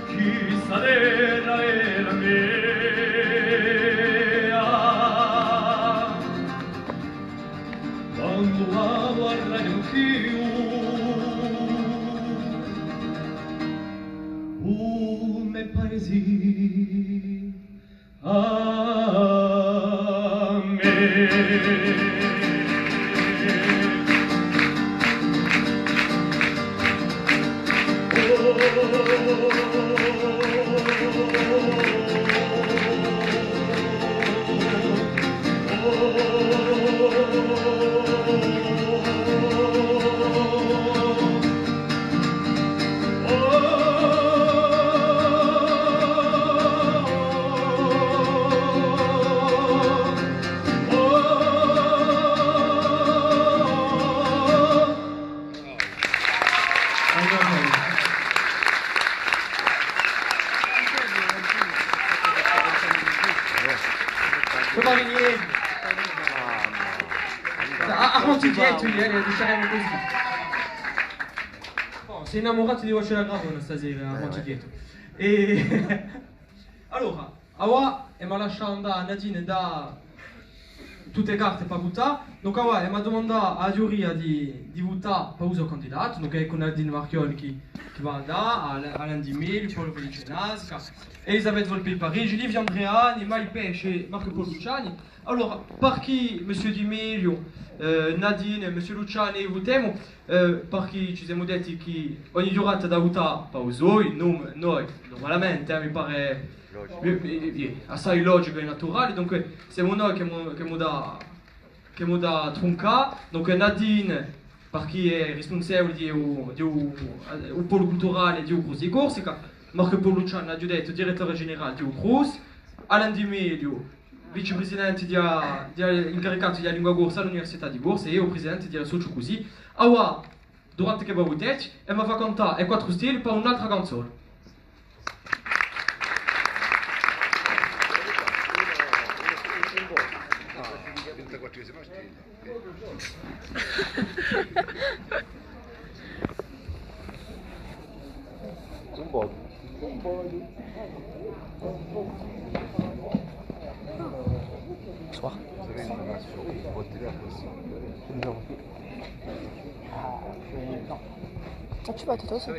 chì sta terra era mea, quandu a guardaghju anch'eiu u me paesi, a mè. Thomas Rinieri. Ah, Armand Tigghiettu, ieri, dicemu cusì. Bon, s'hè innamuratu di Voce da Gravona stasera, Armand Tigghiettu. È allora, Avà, emu à lascià andà à Nadine da tutte e carte pà vutà. Dunque, avà, emu à dumandà à a ghjuria di, di vutà pà u so candidatu. Dunque, eccu Nadine Marchioli chì, chì và à andà, Alain, Alain Di Meglio, Paolo Felice Nasca, Elisabeth Volpi Parigi, Livia Andreani, Mai Pesce, Marco Polo Luciani. Allora, parchì, Monsieur Di Meglio, eh, Nadine, Monsieur Luciani, vutemu, eh, parchì ci semu detti chì ogni ghjurnata hà da vutà pà u so, noi, noi, nurmalamente, eh, mi pare, mi, mi, mi, assai logicu è naturale, dunque, semu noi chì emu, chì emu da, chì emu da truncà, dunque Nadine, parchì hè rispunsevule di u, di u, eh, u polu culturale di u Crûs di Corsica, Marco Polo Luciani, l'aghju dettu, direttore generale di u Crûs, Alain Di Meglio, vicepresidente di a, di a, incaricatu di a lingua corsa à l'Università di Corsica, è eiu presidente di l'associu Cusì. Avà, durante chì vo vuteti, emu à fà cantà E Quattru Stelle pà un'altra canzona. Bonsoir. Ah, tu vas, toi aussi ?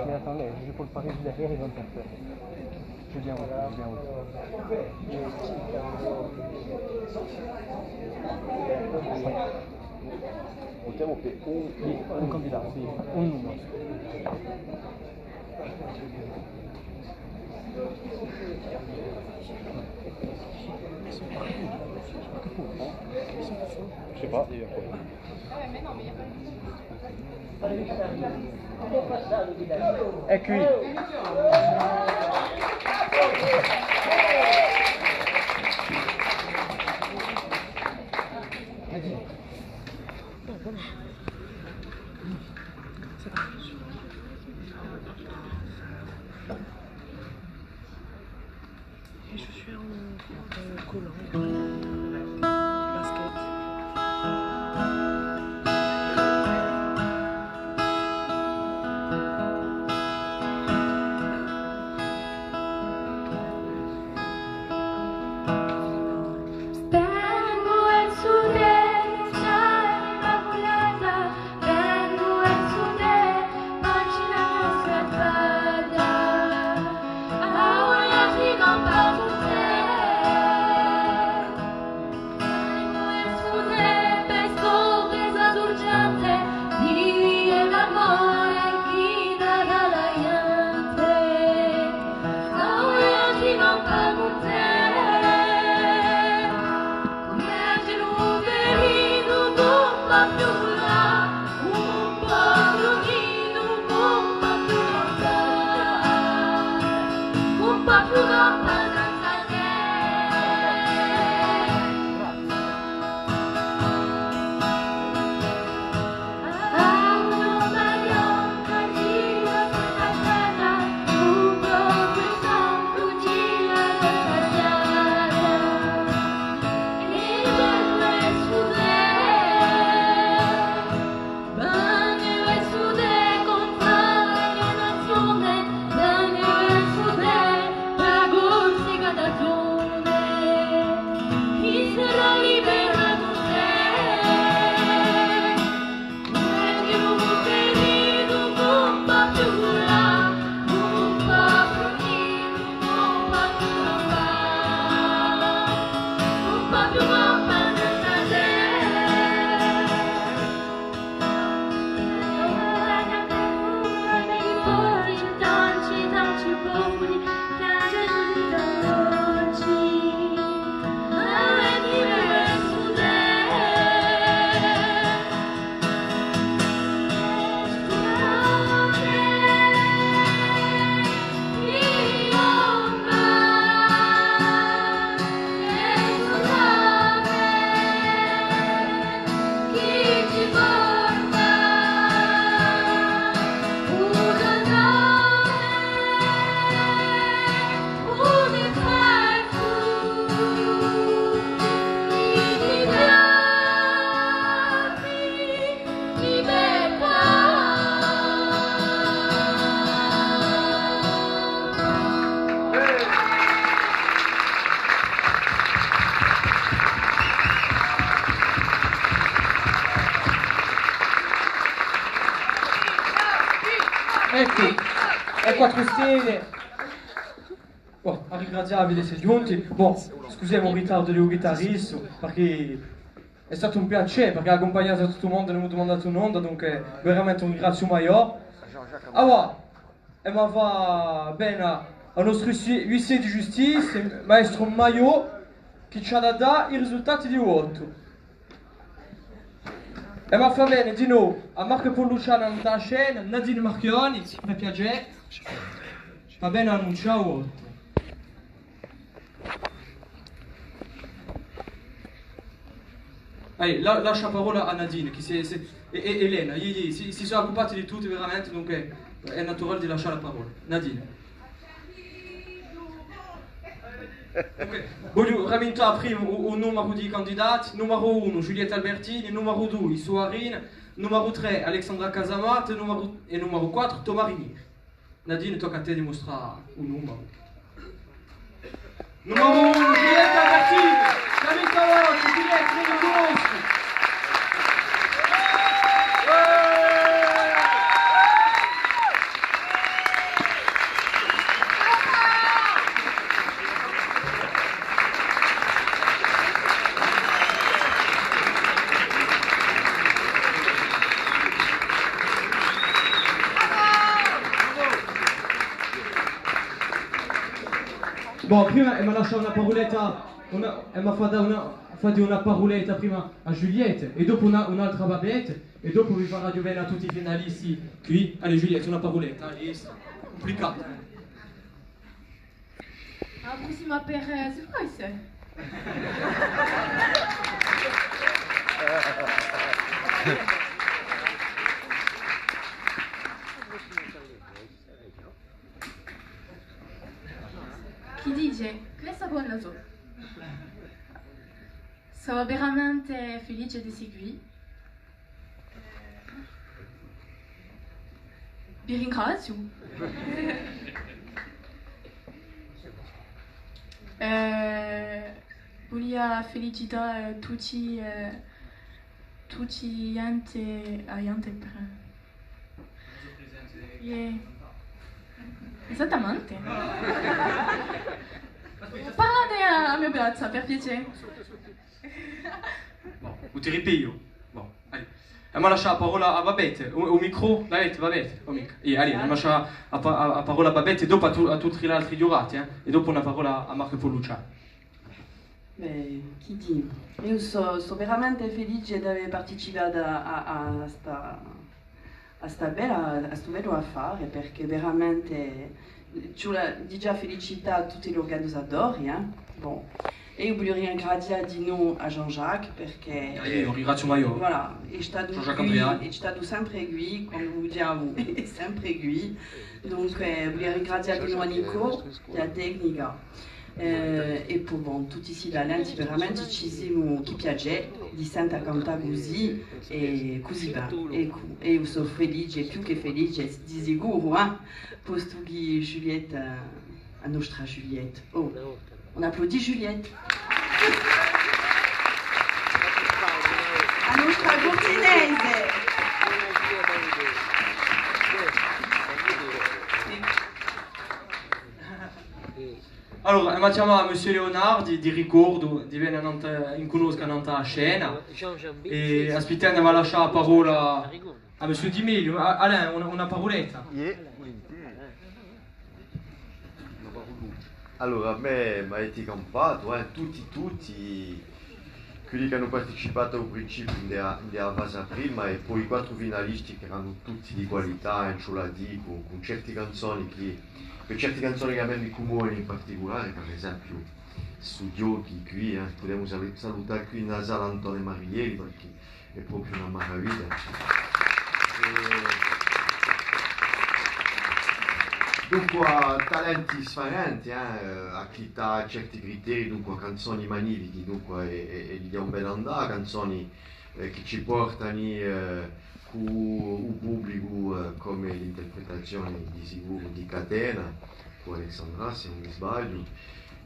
Mais attendez, je peux pas réagir derrière, ils vont me faire peur. Je viens, oui, je viens, oui. Votemu per un, un candidato, sì, un numero. Je sais pas, il y a un problème. È quì. Et je suis en, en collant. Basket. Quattru stelle. Bon, à ringrazià vi d'esse ghjunti. Bon, scusemu u ritardu di u ghitaristu, perchè hè statu un piacè, perchè hà accumpagnatu à tuttu u mondu, ùn emu dumandatu nunda, dunque veramente un ringraziu maiò. Allora, emu à fà bè à u nostru huissier, huissier di ghjustizia, maestru Maiò, chì ci hà da dà i risultati di u vottu. È emu à fà bè dinò à Marcu Paulu Luciani nant'à a scena, Nadine Marchioni, per piacè. Và bè à annuncià u vottu. Allez, la-, lasciu a parolla à Nadine, chì s'hè, s'hè, è, è Elena, iè, iè, si, si sò occupati di tuttu veramente, dunque hè naturale di lascià a parolla. Nadine. Dunque, vogliu ramintà prima u, u numaru di i candidati. Numaru unu, Giulietta Albertini, numaru dui, Suarina, numaru trè, Alexandra Casamarta, numaru, è numaru quattru, Thomas Rinieri. Nadine, tocca à tè di mustrà u numaru. Numaru unu, Giulietta Albertini! L'amica vostra, Giulietta, ùn la cunnoscu! Bon, prima emu à lascià una paruletta, una, emu à fà una, fà dì una paruletta prima à Juliette, è dopu una, un'altra à Babette, è dopu vi faraghju vene à tutti i finalisti quì. Allez, Juliette, una paruletta, allez, cumplicata, eh. A prossima per, eh, surprise. Chì dice? Questa quandu sò? Sò veramente felice di seguì. Vi ringraziu. Eh, vulia felicità, eh, tutti, eh, tutti ghjente, a ghjente per, eh, esattamente. Parlate à, à a me piazza, per piacè. Bon, u ti ripigliu. Bon, allez. Emu à lascià a parolla à Babette. U, u micru, Babette, Babette, u micru. Iè, allez, emu à lascià a pa-, a, a parolla à Babette è dopu à tu-, à tutti l'altri ghjurati, eh. È dopu una parolla à Marcu Paulu Luciani. Bè, chì dì? Eiu sò, sò veramente felice d'avè participatu à, à, à sta, à sta bella, à stu bellu affare, perchè veramente ci vole digià felicità à tutti l'urganizatori, eh. Bon. È eiu vogliu ringrazià dinò à Jean-Jacques, perchè... Ah, eiu ringraziu maiò. Voilà, hè statu quì, hè statu sempre quì, quandu vuliamu, hè sempre quì. Dunque, vogliu ringrazià dinò à Nico, di a tecnica. Eh, è po, bon, tutti sti talenti, veramente ci simu, chì piacè di senta cantà cusì, è cusì bè. È cu-, è eiu sò felice, più chè felice, di sicuru, eh, postu chì Juliette, eh, a nostra Juliette. Oh, on applaudit Juliette. A nostra curtinese. Allora, emu à chjamà Monsieur Leonardi, di ricordu, di vene nant'à, in cunnosca nant'à a scena. È aspittendu, emu à lascià a parolla à Monsieur Di Meglio. A-, Alain, una, una paruletta. Iè, vulinteri. Allora, à mè m'avete campatu, eh, tutti, tutti, quelli chì anu participatu à u principiu in a, in a fasa prima, è po i quattru finalisti chì eranu tutti di qualità, eh, ci vole à dì, cù, cù certi canzoni chì, per certi canzoni chì à mè mi cummovenu in particulare, per esempiu, stu ghjocu quì, eh, pudemu salu-, salutà quì in a sala Antone Marielli, perchè hè propiu una maraviglia. Eh, dunque, talenti sfarenti, eh, à chì hà certi criteri, dunque, canzoni magnifichi, dunque, è, è, è li dà un bellu andà, canzoni, eh, chì ci portanu, eh, cù u publicu, eh, cum'è l'interpretazione di sicuru di Catena, cù Alexandra, s'è ùn mi sbagliu.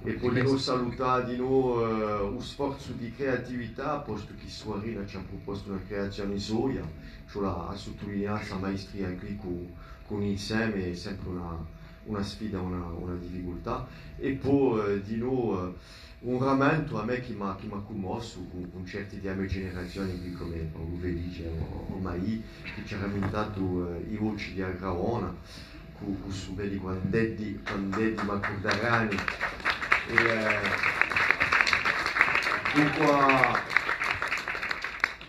È po dinò salutà dinò, eh, u sforzu di creatività, postu chì Suarina ci hà prupostu una creazione soia, ci vole à, à suttulineà sta maestria quì cù, cù un inseme, hè sempre una, Una sfida, una, una difficultà. È po, eh, dinò, eh, un ramentu à mè chì m'hà, chì m'hà cummossu cù, cù certi di a me generazioni, quì cum'è Paulu Felici o, o Maì, chì ci hà ramintatu, eh, i Voci di a Gravona, cù, cù stu bellu Quand'eddi, quand'eddi m'accurdarani. È, eh, dunque,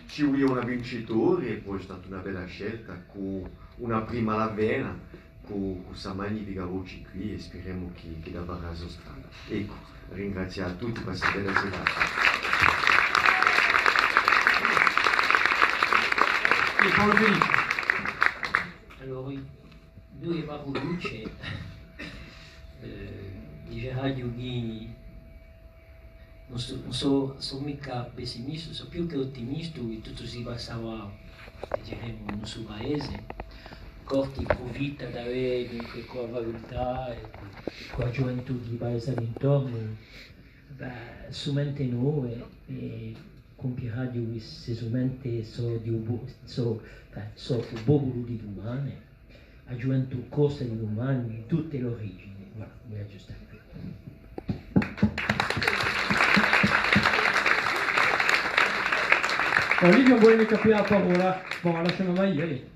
ci vulia una vincitori è po hè stata una bella scelta, cù una prima à l'avvena, cù, cù sta magnifica voci quì, è spiremu chì, chì la farà a so strada. Eccu, ringraziu à tutti per sta bella serata. È Paulu Felici. Allora, dui parulucce, eh, diceraghju chì ùn sò, ùn sò, sò micca pessimistu, sò più chè ottimistu chì tuttu si passava, diceremu, in u so paese. Corti prufitta d'avè, dunque, quà a facultà è quà a ghjuventù di paese d'intornu, bè, sumente nove, è cumpiraghju chì ste sumente sò di u po-, sò, bè, sò u populu di dumane. A ghjuventù corsa di dumane, di tutte l'origine. Voilà, vogliu ghjustu. Bon, Livia, voli capiglià a parolla? Bon, lasciamu mai ieri.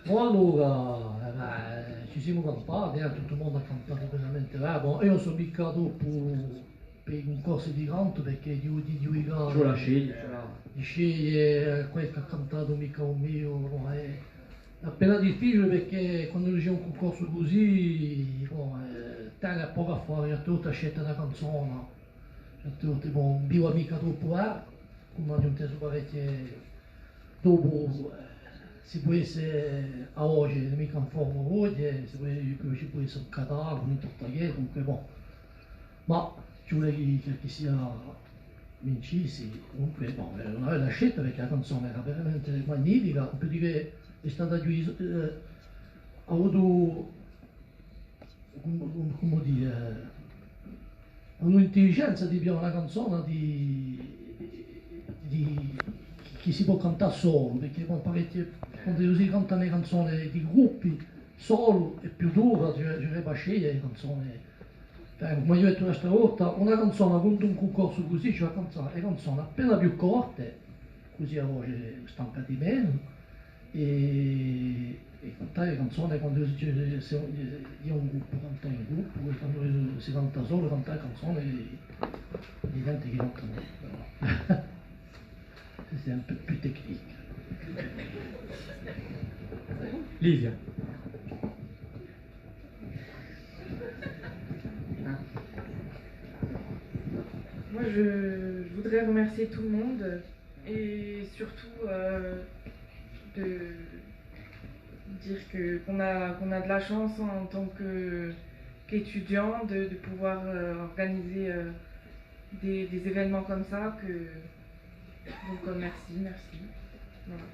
Bon, allora, eh, ci simu campati, eh, tuttu u mondu hà cantatu veramente, eh, bon, eiu ùn sò micca troppu per i cuncorsi di cantu, perchè di, di, di, di, ci vole à sceglie, ci vole à sceglie, eh, quellu chì hà cantatu micca u meiu, nò, hè appena difficiule, perchè quandu ci hè un cuncorsu cusì, nò, eh, t'hai pocu à fà, hè tutta scelta di a canzona, certe volte, bon, ùn vivu micca troppu, eh, cum'aghju intesu parechje, dopu, eh, si pò esse, a voce ùn hè micca in forma oghje, si pò, ci pò esse un catarru, ùn importa chè, dunque, bon. Ma ci vole chì, chì, chì sia vincissi, dunque, bon, hè una bella scelta, perchè a canzona era veramente magnifica, per dì chì hè stata, eh, hà avutu, cumu, cumu, cumu dì, eh, un'intelligenza di piglià una canzona di, di, chì si pò cantà solu, perchè, bon, parechje, quandu si cantanu e canzone di gruppi, solu hè più dura, ci, ci vole à sceglie e canzone. Eh, cum'aghju dettu l'altra volta, una canzona, quandu un cuncorsu cusì, ci vole à cantà e canzone appena più corte, cusì a voce stanca di menu, è, è cantà e canzone quandu si, si, si, si hè un gruppu, cantà in gruppu, è quandu si canta solu, cantà e canzone di ghjente chì canta, nò? C'est un peu plus technique. Livia. Moi, je, je voudrais remercier tout le monde et surtout, euh, de dire que, qu'on a, qu'on a de la chance en tant que, qu'étudiant de, de pouvoir, euh, organiser, euh, des, des événements comme ça que, donc, euh, merci, merci. Voilà.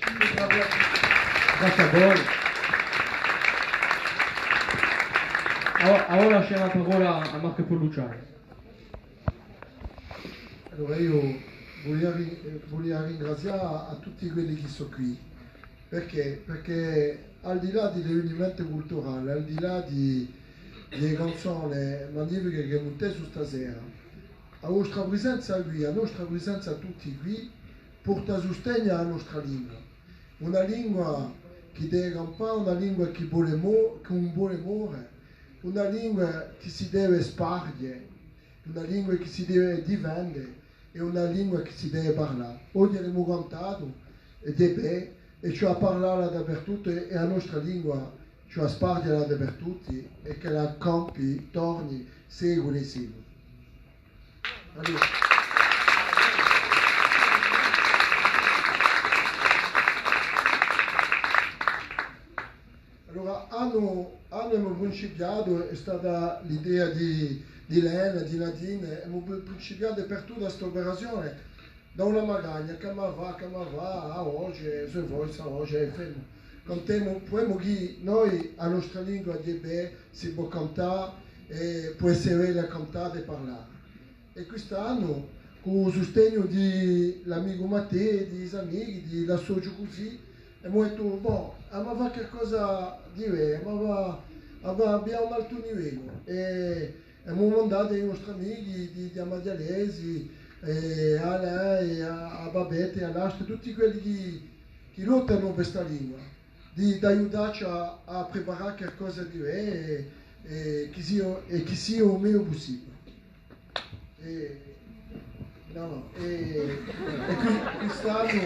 Et bravo à tous. Grazie à voi. Allora, allora lasciamu a parolla à Marcu Pullucciani. Allora eiu vulia rin-, eh, vulia ringrazià à, à tutti quelli chì sò quì. Perchè? Perchè al di là di l'evenimentu culturale, al di là di, di e canzone magnifiche chì emu intesu stasera, a vostra prisenza quì, a nostra prisenza tutti quì, porta sustegnu à a nostra lingua. Una lingua chì deve campà, una lingua chì vole mo-, chì ùn vole more, una lingua chì si deve sparghje, una lingua chì si deve difende, hè una lingua chì si deve parlà. Oghje l'emu cantatu, è ghjè bè, è ci vole à parlala dapertuttu, è, è a nostra lingua ci vole à sparghjela dapertuttu, è ch'ella campi, torni, seculi è seculi. Allora. Allora, annu, annu emu principiatu, hè stata l'idea di, di Lena, di Nadine, emu pri-, principiatu per tutta sta operazione, da una magagna, chì emu da fà, chì emu da fà, a voce, sò voce, a voce, è femu. Cantemu, pudemu dì, noi, a nostra lingua, ghjè bè, si pò cantà, è pò esse bella cantata è parlata. È quist'annu, cù u sustegnu di l'amicu Mattè, di i so amichi, di l'associu cusì, emu dettu, bò, emu da fà qualcosa di bè, emu da fà Avà, avà un altu livellu. È, è emu mandatu i nostri amichi di, di a Maghjalesi, è à Alain, è à, à Babette, è à l'altri, tutti quelli chì, chì lottanu per sta lingua, di, d'aiutacci à, à preparà qualcosa di bè, è, è chì sia, è chì sia u megliu pussibile. È, nò, nò, è, è qui, quist'annu,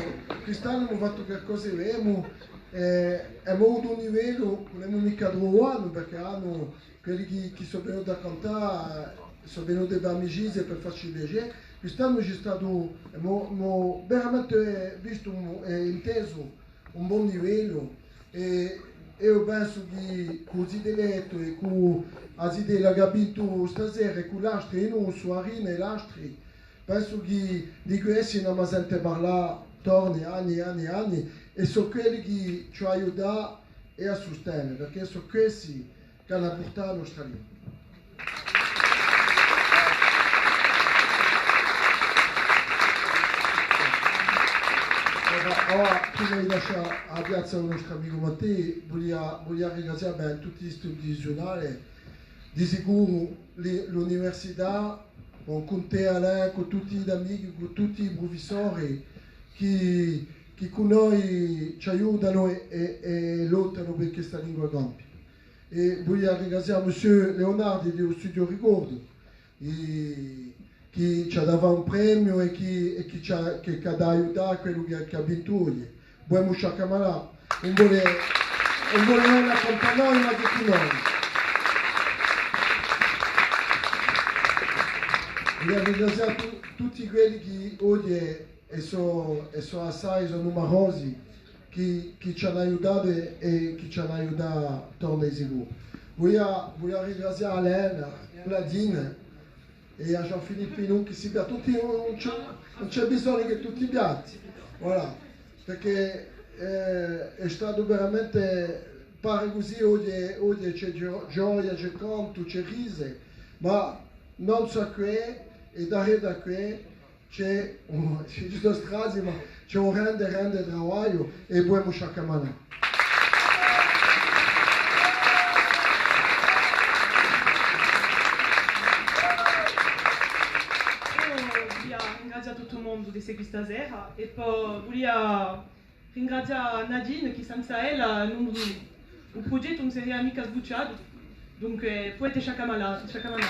quist'annu emu fattu qualcosa di bè, emu, è, emu avutu un livellu chì ùn emu micca trovu, perchè anu, quelli chì, chì sò venuti à cantà, sò venuti per amicizia è per facci piacè. Quist'annu ci hè statu, emu, emu veramente vistu, è intesu un bon livellu, è eiu pensu chì cù u zitellettu è cù a zitella chì hà vintu stasera è cù l'altri, è ùn sò, Arina è l'altri, pensu chì di questi n'emu à sente parlà torna anni è anni è anni, è sò quelli chì ci aiuta è à sustene, perchè sò questi chì anu à purtà a nostra lingua. Avà, avà, prima di lascià a piazza à u nostru amicu Mattei, vulia, vulia ringrazià bè tutti i studii di u ghjurnale, di sicuru li, l'università, cù tè Alain, cù tutti l'amichi, cù tutti i prufissori chì, chì cù noi ci aiutanu è, è, è lottanu per chì sta lingua campi. È vulia ringrazià Monsieur Leonardi di u Studio Ricordu, è, chì ci hà da fà un premiu è chì, è chì ci hà, chì, chì hà da aiutà quellu chì, chì hà vintu oghje. Boemu Sciaccamanà, ùn vole, ùn vole vene à campà noi, ma chì cù noi. Vulia ringrazià tu-, tutti quelli chì oghje è sò, è sò assai, sò numerosi, chì, chì ci anu aiutatu è, è chì ci anu aiutatu torna di sicuru. Vulia, vulia ringrazià à Alain, à Nadine è à Jean-Philippe Pinou, chì si piattanu tutti, ùn, ùn ci hè, ùn ci hè bisognu chì tutti piatti. Voilà. Perchè, eh, hè statu veramente, pare cusì, oghje, oghje ci hè gio-, gioia, ci hè cantu, ci hè rise, ma nanzu à què è daretu à què ci hè, ci sò stragi, ma ci hè un grande, grande travagliu è boemu Sciaccamanà. Eiu vulia ringrazià tuttu u mondu d'esse quì stasera è po vulia ringrazià à Nadine, chì senza ella ùn, u prughjettu ùn seria micca sbucciatu. Dunque, pudete sciaccamanà, sciaccamanà.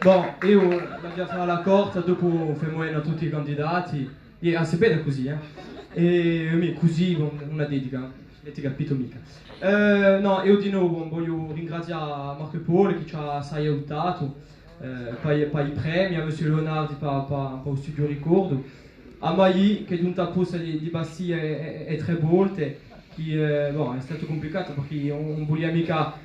Bon, eiu l'aghju da fà à a corta, dopu femu vene à tutti i candidati. Iè, ah, si vede cusì, eh. È, mì, cusì, cù una dedica, avete capitu micca. Eh, nò, eiu di novu vogliu ringrazià à Marco Polo chì ci hà assai aiutatu, eh, pà i, pà i premi, à Monsieur Leonardi pà, pà, pà u Studio Ricordu, à Maì, chì hè ghjunta apposta di, di Bastia è, è, è trè volte, chì, eh, bon, hè statu cumplicatu perchè ùn, ùn vulia micca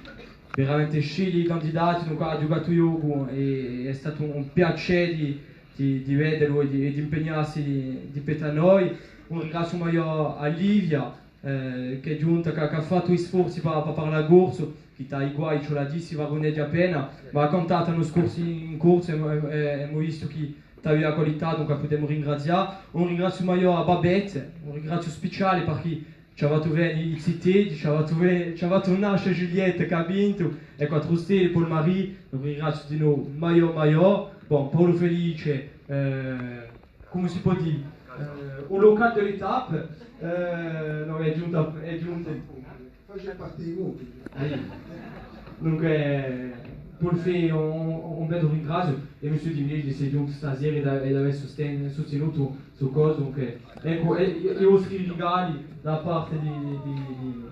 veramente sceglie i candidati, dunque hà ghjucatu ghjocu è, è hè statu un, un piacè di, di, di vedelu è di, è d'impegnassi di, di pettu à noi. Un ringraziu maiò à Livia, eh, chì hè ghjunta, chì, chì hà fattu i sforzi pà, pà parlà corsu, chì t'hà i guai, ci la dissi, varuneghja appena, ma hà cantatu l'annu scorsu in corsu è, è, è emu vistu chì t'avi a qualità, dunque a pudemu ringrazià. Un ringraziu maiò à Babette, un ringraziu speciale perchè ci hà fattu vene i ziteddi, ci hà fattu ve-, ci hà fattu nasce Giulietta, chì hà vintu, è Quattru Stelle, Paul Marie, un ringraziu di novu maiò, maiò. Bon, Paulu Felice, eh, cumu si pò dì, eh, u local de l'étape, eh, nò, hè ghjuntu, hè ghjuntu. Face parte di voi. Eh. Dunque, Paul Fé, un, un, un bellu ringraziu, è Monsieur Di Meglio, chì hè ghjuntu stasera è d'avè susten-, sustenutu stu cosu, dunque, eccu, è, è, è i vostri rigali da parte di, di, di,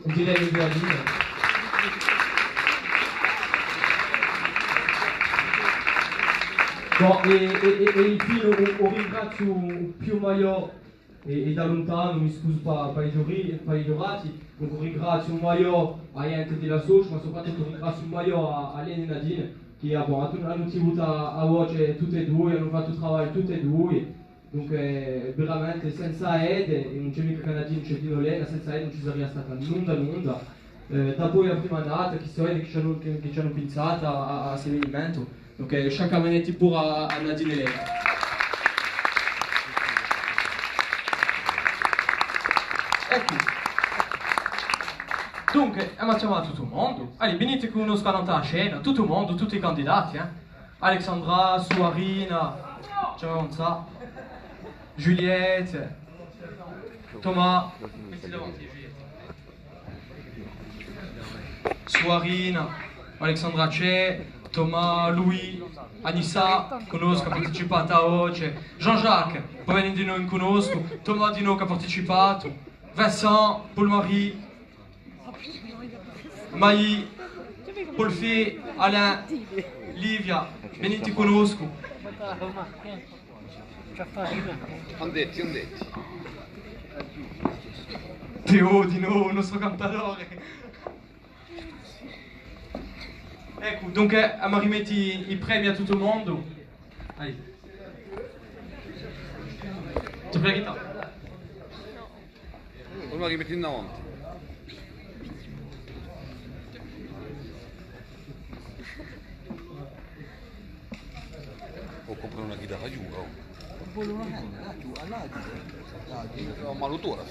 di Ghjilè Guardini. Bon, è, è, è, è infine un, un ringraziu più maiò è, è da luntanu, mi scusu pà, pà i ghjuri-, pà i ghjurati, dunque ringraziu maiò a ghjente di l'associu, ma soprattuttu ringraziu maiò à, à Lena è Nadine, chì, ah, bon, anu, anu tinutu a, a voce tutte è dui, anu fattu u travagliu tutte è dui, dunque, veramente senza edde, è ùn ci hè micca chè Nadine, ci hè dinò Lena, senza edde ùn ci saria stata nunda, nunda. Eh, dapoi a prima data, chì sò edde chì ci anu, chì, chì ci anu pinsatu à, à, à st'evenimentu. Dunque, sciaccamaneti puru à, à Nadine è Lena. Eccu. Dunque, emu à chjamà tuttu u mondu. Allez, venite cù noscu annantu à a scena, tuttu u mondu, tutti i candidati, eh. Alexandra, Suarina, Gianza, Juliette, Thomas, mettiti davanti, Juliette. Suarina, Alexandra Cè, Thomas, Louis, Anissa, cunnoscu, chì hà participatu à oghje, Jean-Jacques, pò vene dinò, cunnoscu, Thomas dinò chì hà participatu, Vincent, Paul-Marie, Maï, Paul-Fé, Alain, Livia, venite cunnoscu. Andeti, andeti. Théo, dinò, u nostru cantadore. Eccu, dunque, emu à rimette i, i premi à tuttu u mondu. Allez. Ti prego. Allora rimetti in avanti. O compra una chitarra chjuca, o. Vole una canna, là, chju-, là, chju-, là, chju-, no, ma l'autura.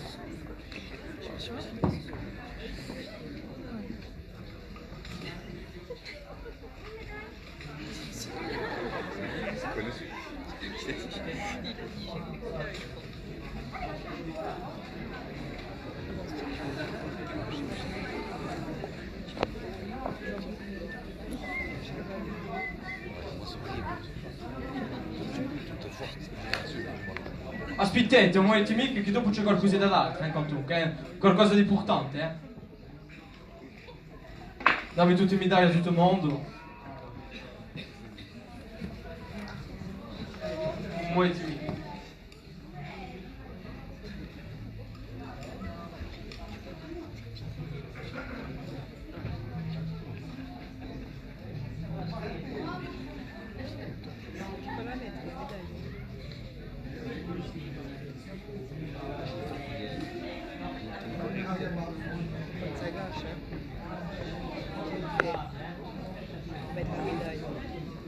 Aspittate, un mumentu, chì dopu ci hè qualcosa da dà, eh, quantunque, eh. Qualcosa d'impurtante, eh. Dà tutte e midaglie à tuttu u mondu. Muoviti.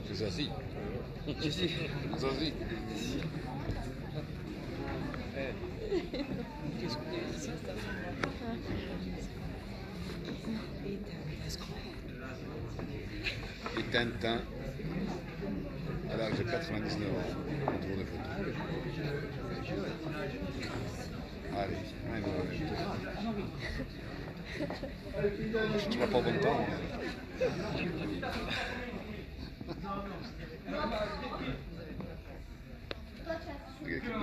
C'est ça, si. Si, si. Ça, si. Et Tintin, à l'âge de quatre-vingt-dix-neuf ans, on tourne les photos. Allez, allez, allez. Je ne vois pas bon temps, mais...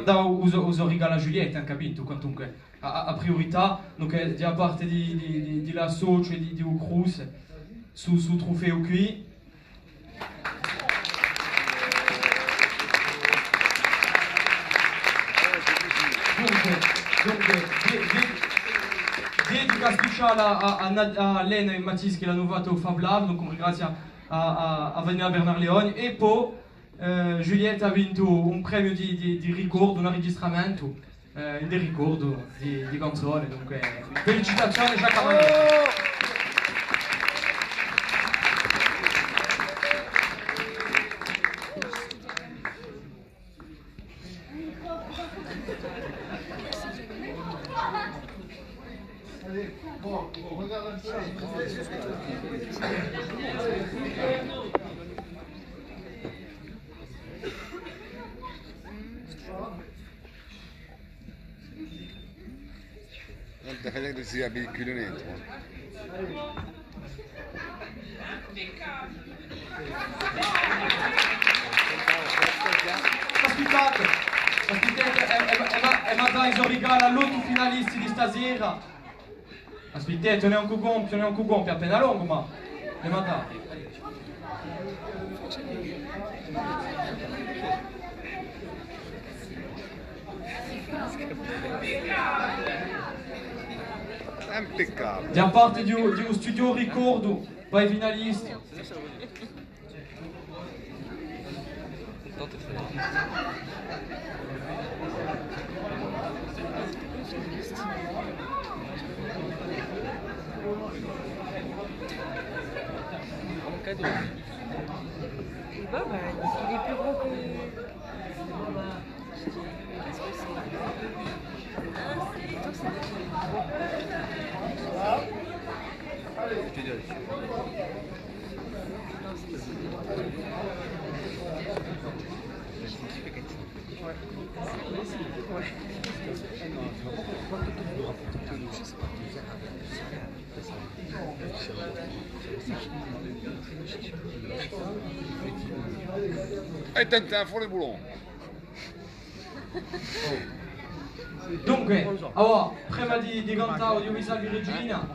Dà u so, u so rigalu à Juliette, anu capitu, quantunque. A, a, a priurità, dunque, di a parte di, di, di, di l'associu è di, di u Crous, stu, stu trufeu quì. Dunque, dunque, de-, de-, dedica speciale à, à, à Na-, à Lena è Mathis chì l'anu fattu Fab Lab, dunque un ringraziu à, à, à Vanina Bernard Leoni, è po, eh, Juliette hà vintu un premiu di, di, di ricordu, un arregistramentu, eh, in ricordu di, di canzone, dunque, felicitazioni, Jacques Amanita. Guarda, fai chì sia picculu dentru. Aspittate, aspittate, eh, eh, eh, ma, eh, ma dai, sò rigalu à l'ottu finalisti di stasera. Aspittate, ùn hè ancu compiu, ùn hè ancu compiu, appena longu, ma ne mandate. Impeccabile. Da parte di u, di u studio Ricordu, pà i finalisti. Bon, bah, il est plus gros que... Qu'est-ce que c'est ? Ah, c'est... Attends, c'est... È Tintin, faut les boulons. Dunque, allora, prima di, di cantà Audiovisivi Regina,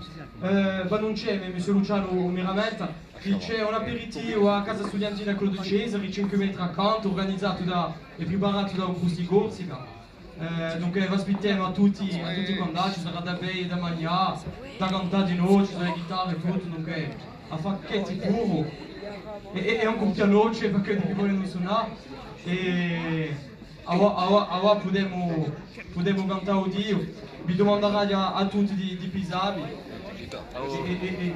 eh, v'annunciemu, Monsieur Lucianu mi rammenta, chì ci hè un aperitivu à a Casa Studiantina Claude Cesari, cinque metri accantu, urganizatu da, è priparatu da u Crusty Corsica. Eh, dunque, v'aspittemu à tutti, à tutti quant'è, ci sarà da beie, da manghjà, da cantà dinò, ci sarà e ghitarre è tuttu, dunque, à fà chì ci puru. È, è, è ancu un pianoce, perchè di chì volenu sunà. È avà, avà, avà pudemu, pudemu cantà u Diu. Vi dumandaraghju à, à tutti di, di pisavvi. È, è, è, è,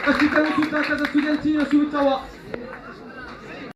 Aspittimu tutti à a Casa Studiantina, subitu avà.